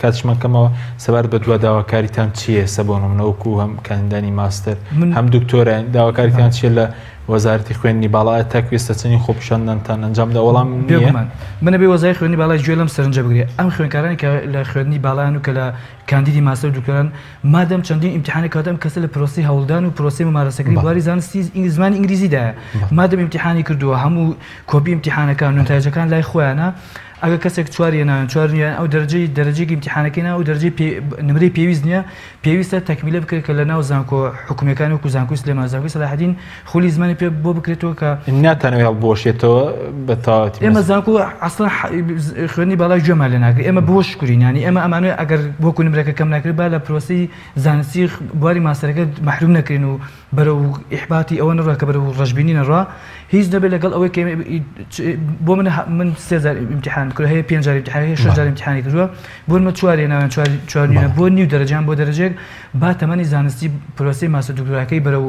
S1: کاتیشمان کەمەوە سەبارەت بە دوا داواکاریتان چییە ئێستا بۆ نمونە وەکو هەم کاندیدانی ماستەر
S3: من
S1: هەم دکتۆرا داواکاریتان چییە لە وەزارەتی خوێندنی باڵا ئایا تاکو ئێستا چەندین خۆپیشاندانتان ئەنجام دا وەڵام نییە؟
S3: بێگومان من ئەبێ وەزای خوێندنی باڵای گوێ لەم سەرنجە بگرێ ئەم خوێندکارانی کە لە خوێندنی باڵایان و کە لە کاندیدی ماستەر و دکتۆران مادەم چەندین ئیمتیحانی کەواتە ئەم کەسە لە پرۆسەی هەوڵدان و پرۆسەی ممارەسەکردنی بواری زانستی زمانی ئینگلیزیدایە مادەم ئیمتیحانی کردووە هەموو کۆپی ئیمتیحانەکان و نەتایجەکان لای خۆیانە ئەگەر کەسێک چوار یان چوار نییە ئەو دەرەجەی دەرەجەیەکی ئیمتیحانەکەی نا ئەو دەرەجەی نمرەی پێویست نییە پێویستە تەکمیلە بکرێت کە لە ناو زانکۆ حکومیەکان وەکو زانکۆی سلێمان زانکۆی سەلاحەدین خولی زمانی پێ بۆ بکرێتەوە کە
S1: ناتانەوێت هەڵبوەشێتەوە بە تەواوەتی
S3: ئێمە زانکۆ ئەسڵەن خوێندنی باڵای گوێمان لێ ناگرێت ئێمە بۆ شکرین یانی ئێمە ئەمانەوێت ئەگەر وەکو نمرەکە کەم ناکرێت با لە پرۆسەی زانستی بواری ماستەرەکە مەحروم نەکرێن و بەرەو ئیحباتی ئەوە نەڕوا کە بەرەو ڕەشبینی نەڕوا هیچ نەبێت لەگەڵ ئەوەی کە بۆ من من سێ جار ئیمتیحان کردووە هەیە پێنج جار ئیمتیحان هەیە شەش جار ئیمتیحانی کردووە بۆ من چوار هێناویان چوار چوار نیوە بۆ نیو دەرەجان بۆ دەرەجەیەک با تەمەنی زانستی پرۆسەی ماستەر دکتۆراکەی بەرەو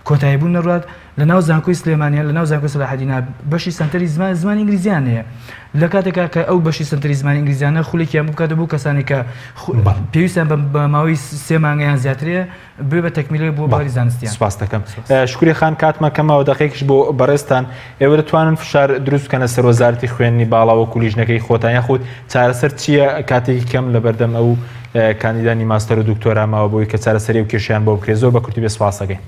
S3: کۆتایی بوون نەڕوات لە ناو زانکۆی سلێمانیان لە ناو زانکۆی سەلاحەدینا بەشی سەنتەری زمان زمانی ئینگلیزیان هەیە لە کاتێکا کە ئەو بەشی سەنتەری زمانی ئینگلیزیانە خولێکیان بکاتەوە بۆ کەسانی کە پێویستیان بە ماوەی سێ مانگەیان زیاترەیە بێ بە تەکمیلە بۆ باری زانستیان.
S1: سپاست دەکەم شکری خان کاتمان کەمەوە دەقێکیش بۆ بەڕێزتان ئێوە دەتوانن فشار دروست بکەنە سەر وەزارەتی خوێندنی باڵا وەکو لیژنەکەی خۆتان یاخود چارەسەر چییە کاتێکی کەم لەبەردەم ئەو کاندیدانی ماستەر و دکتۆرا ماوە بۆی کە چارەسەری و کێشیان بۆ بکرێت زۆر بە کورتی بێ سپاس دەکەین.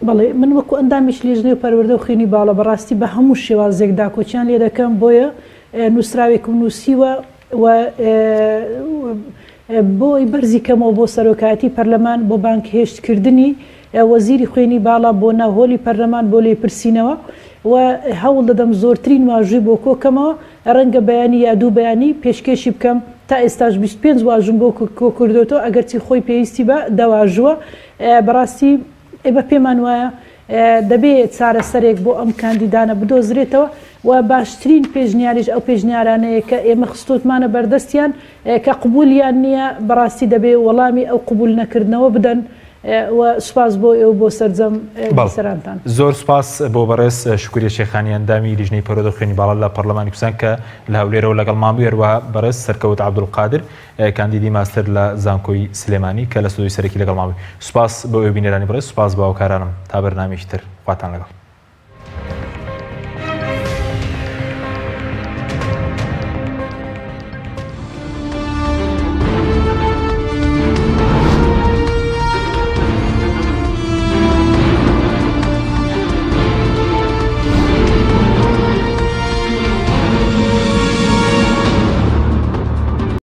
S4: بەڵێ من وەکو ئەندامێکی لیژنەی پەروەردە و خوێنی باڵا بەڕاستی بە هەموو شێوازێک داکۆکیان لێ دەکەم بۆیە نووسراوێکم نووسیوە و بۆی بەرزی کەمەوە بۆ سەرۆکایەتی پەرلەمان بۆ بانگهێشتکردنی. وەزیری خوێنی باڵا بۆ ناو هۆلی پەرلەمان بۆ لێپرسینەوە و هەوڵ دەدەم زۆرترین واژووی بۆ کۆکەمەوە، رەنگە بەیانی یا دوو بەیانی پێشکێشی بکەم، تا ئێستاش 25 واژووم بۆ کۆکردۆتەوە، ئەگەرچی خۆی پێویستی بە دە واژووە. بەڕاستی ئێمە پێمان وایە دەبێ چارەسەرێک بۆ ئەم کاندیدانە بدۆزرێتەوە و باشترین پێشنیاریش ئەو پێشنیارانەیە کە ئێمە خستووتمانە بەردەستیان کە قبولیان نییە، بەڕاستی دەبێ وەڵامی ئەو قبول نەکردنەوە بدەن و سوپاس بۆ ئێوە بۆ سەرجەم بیسەرانتان.
S1: زۆر سوپاس بۆ بەڕێز شوکریە شێخانی ئەندامی لیژنەی پەروەردە و خوێندنی باڵا لە پەڕلەمانی کوردستان کە لە هەولێرەوە لەگەڵمان بوو، هەروەها بەڕێز سەرکەوت عەبدولقادر کاندیدی ماستەر لە زانکۆی سلێمانی کە لە ستۆدیۆی سەرەکی لەگەڵمان بوو. سوپاس بۆ ئێوە بینەرانی بەڕێز، سوپاس بۆ هاوکارانم. تا بەرنامەیەکی تر خواتان لەگەڵ.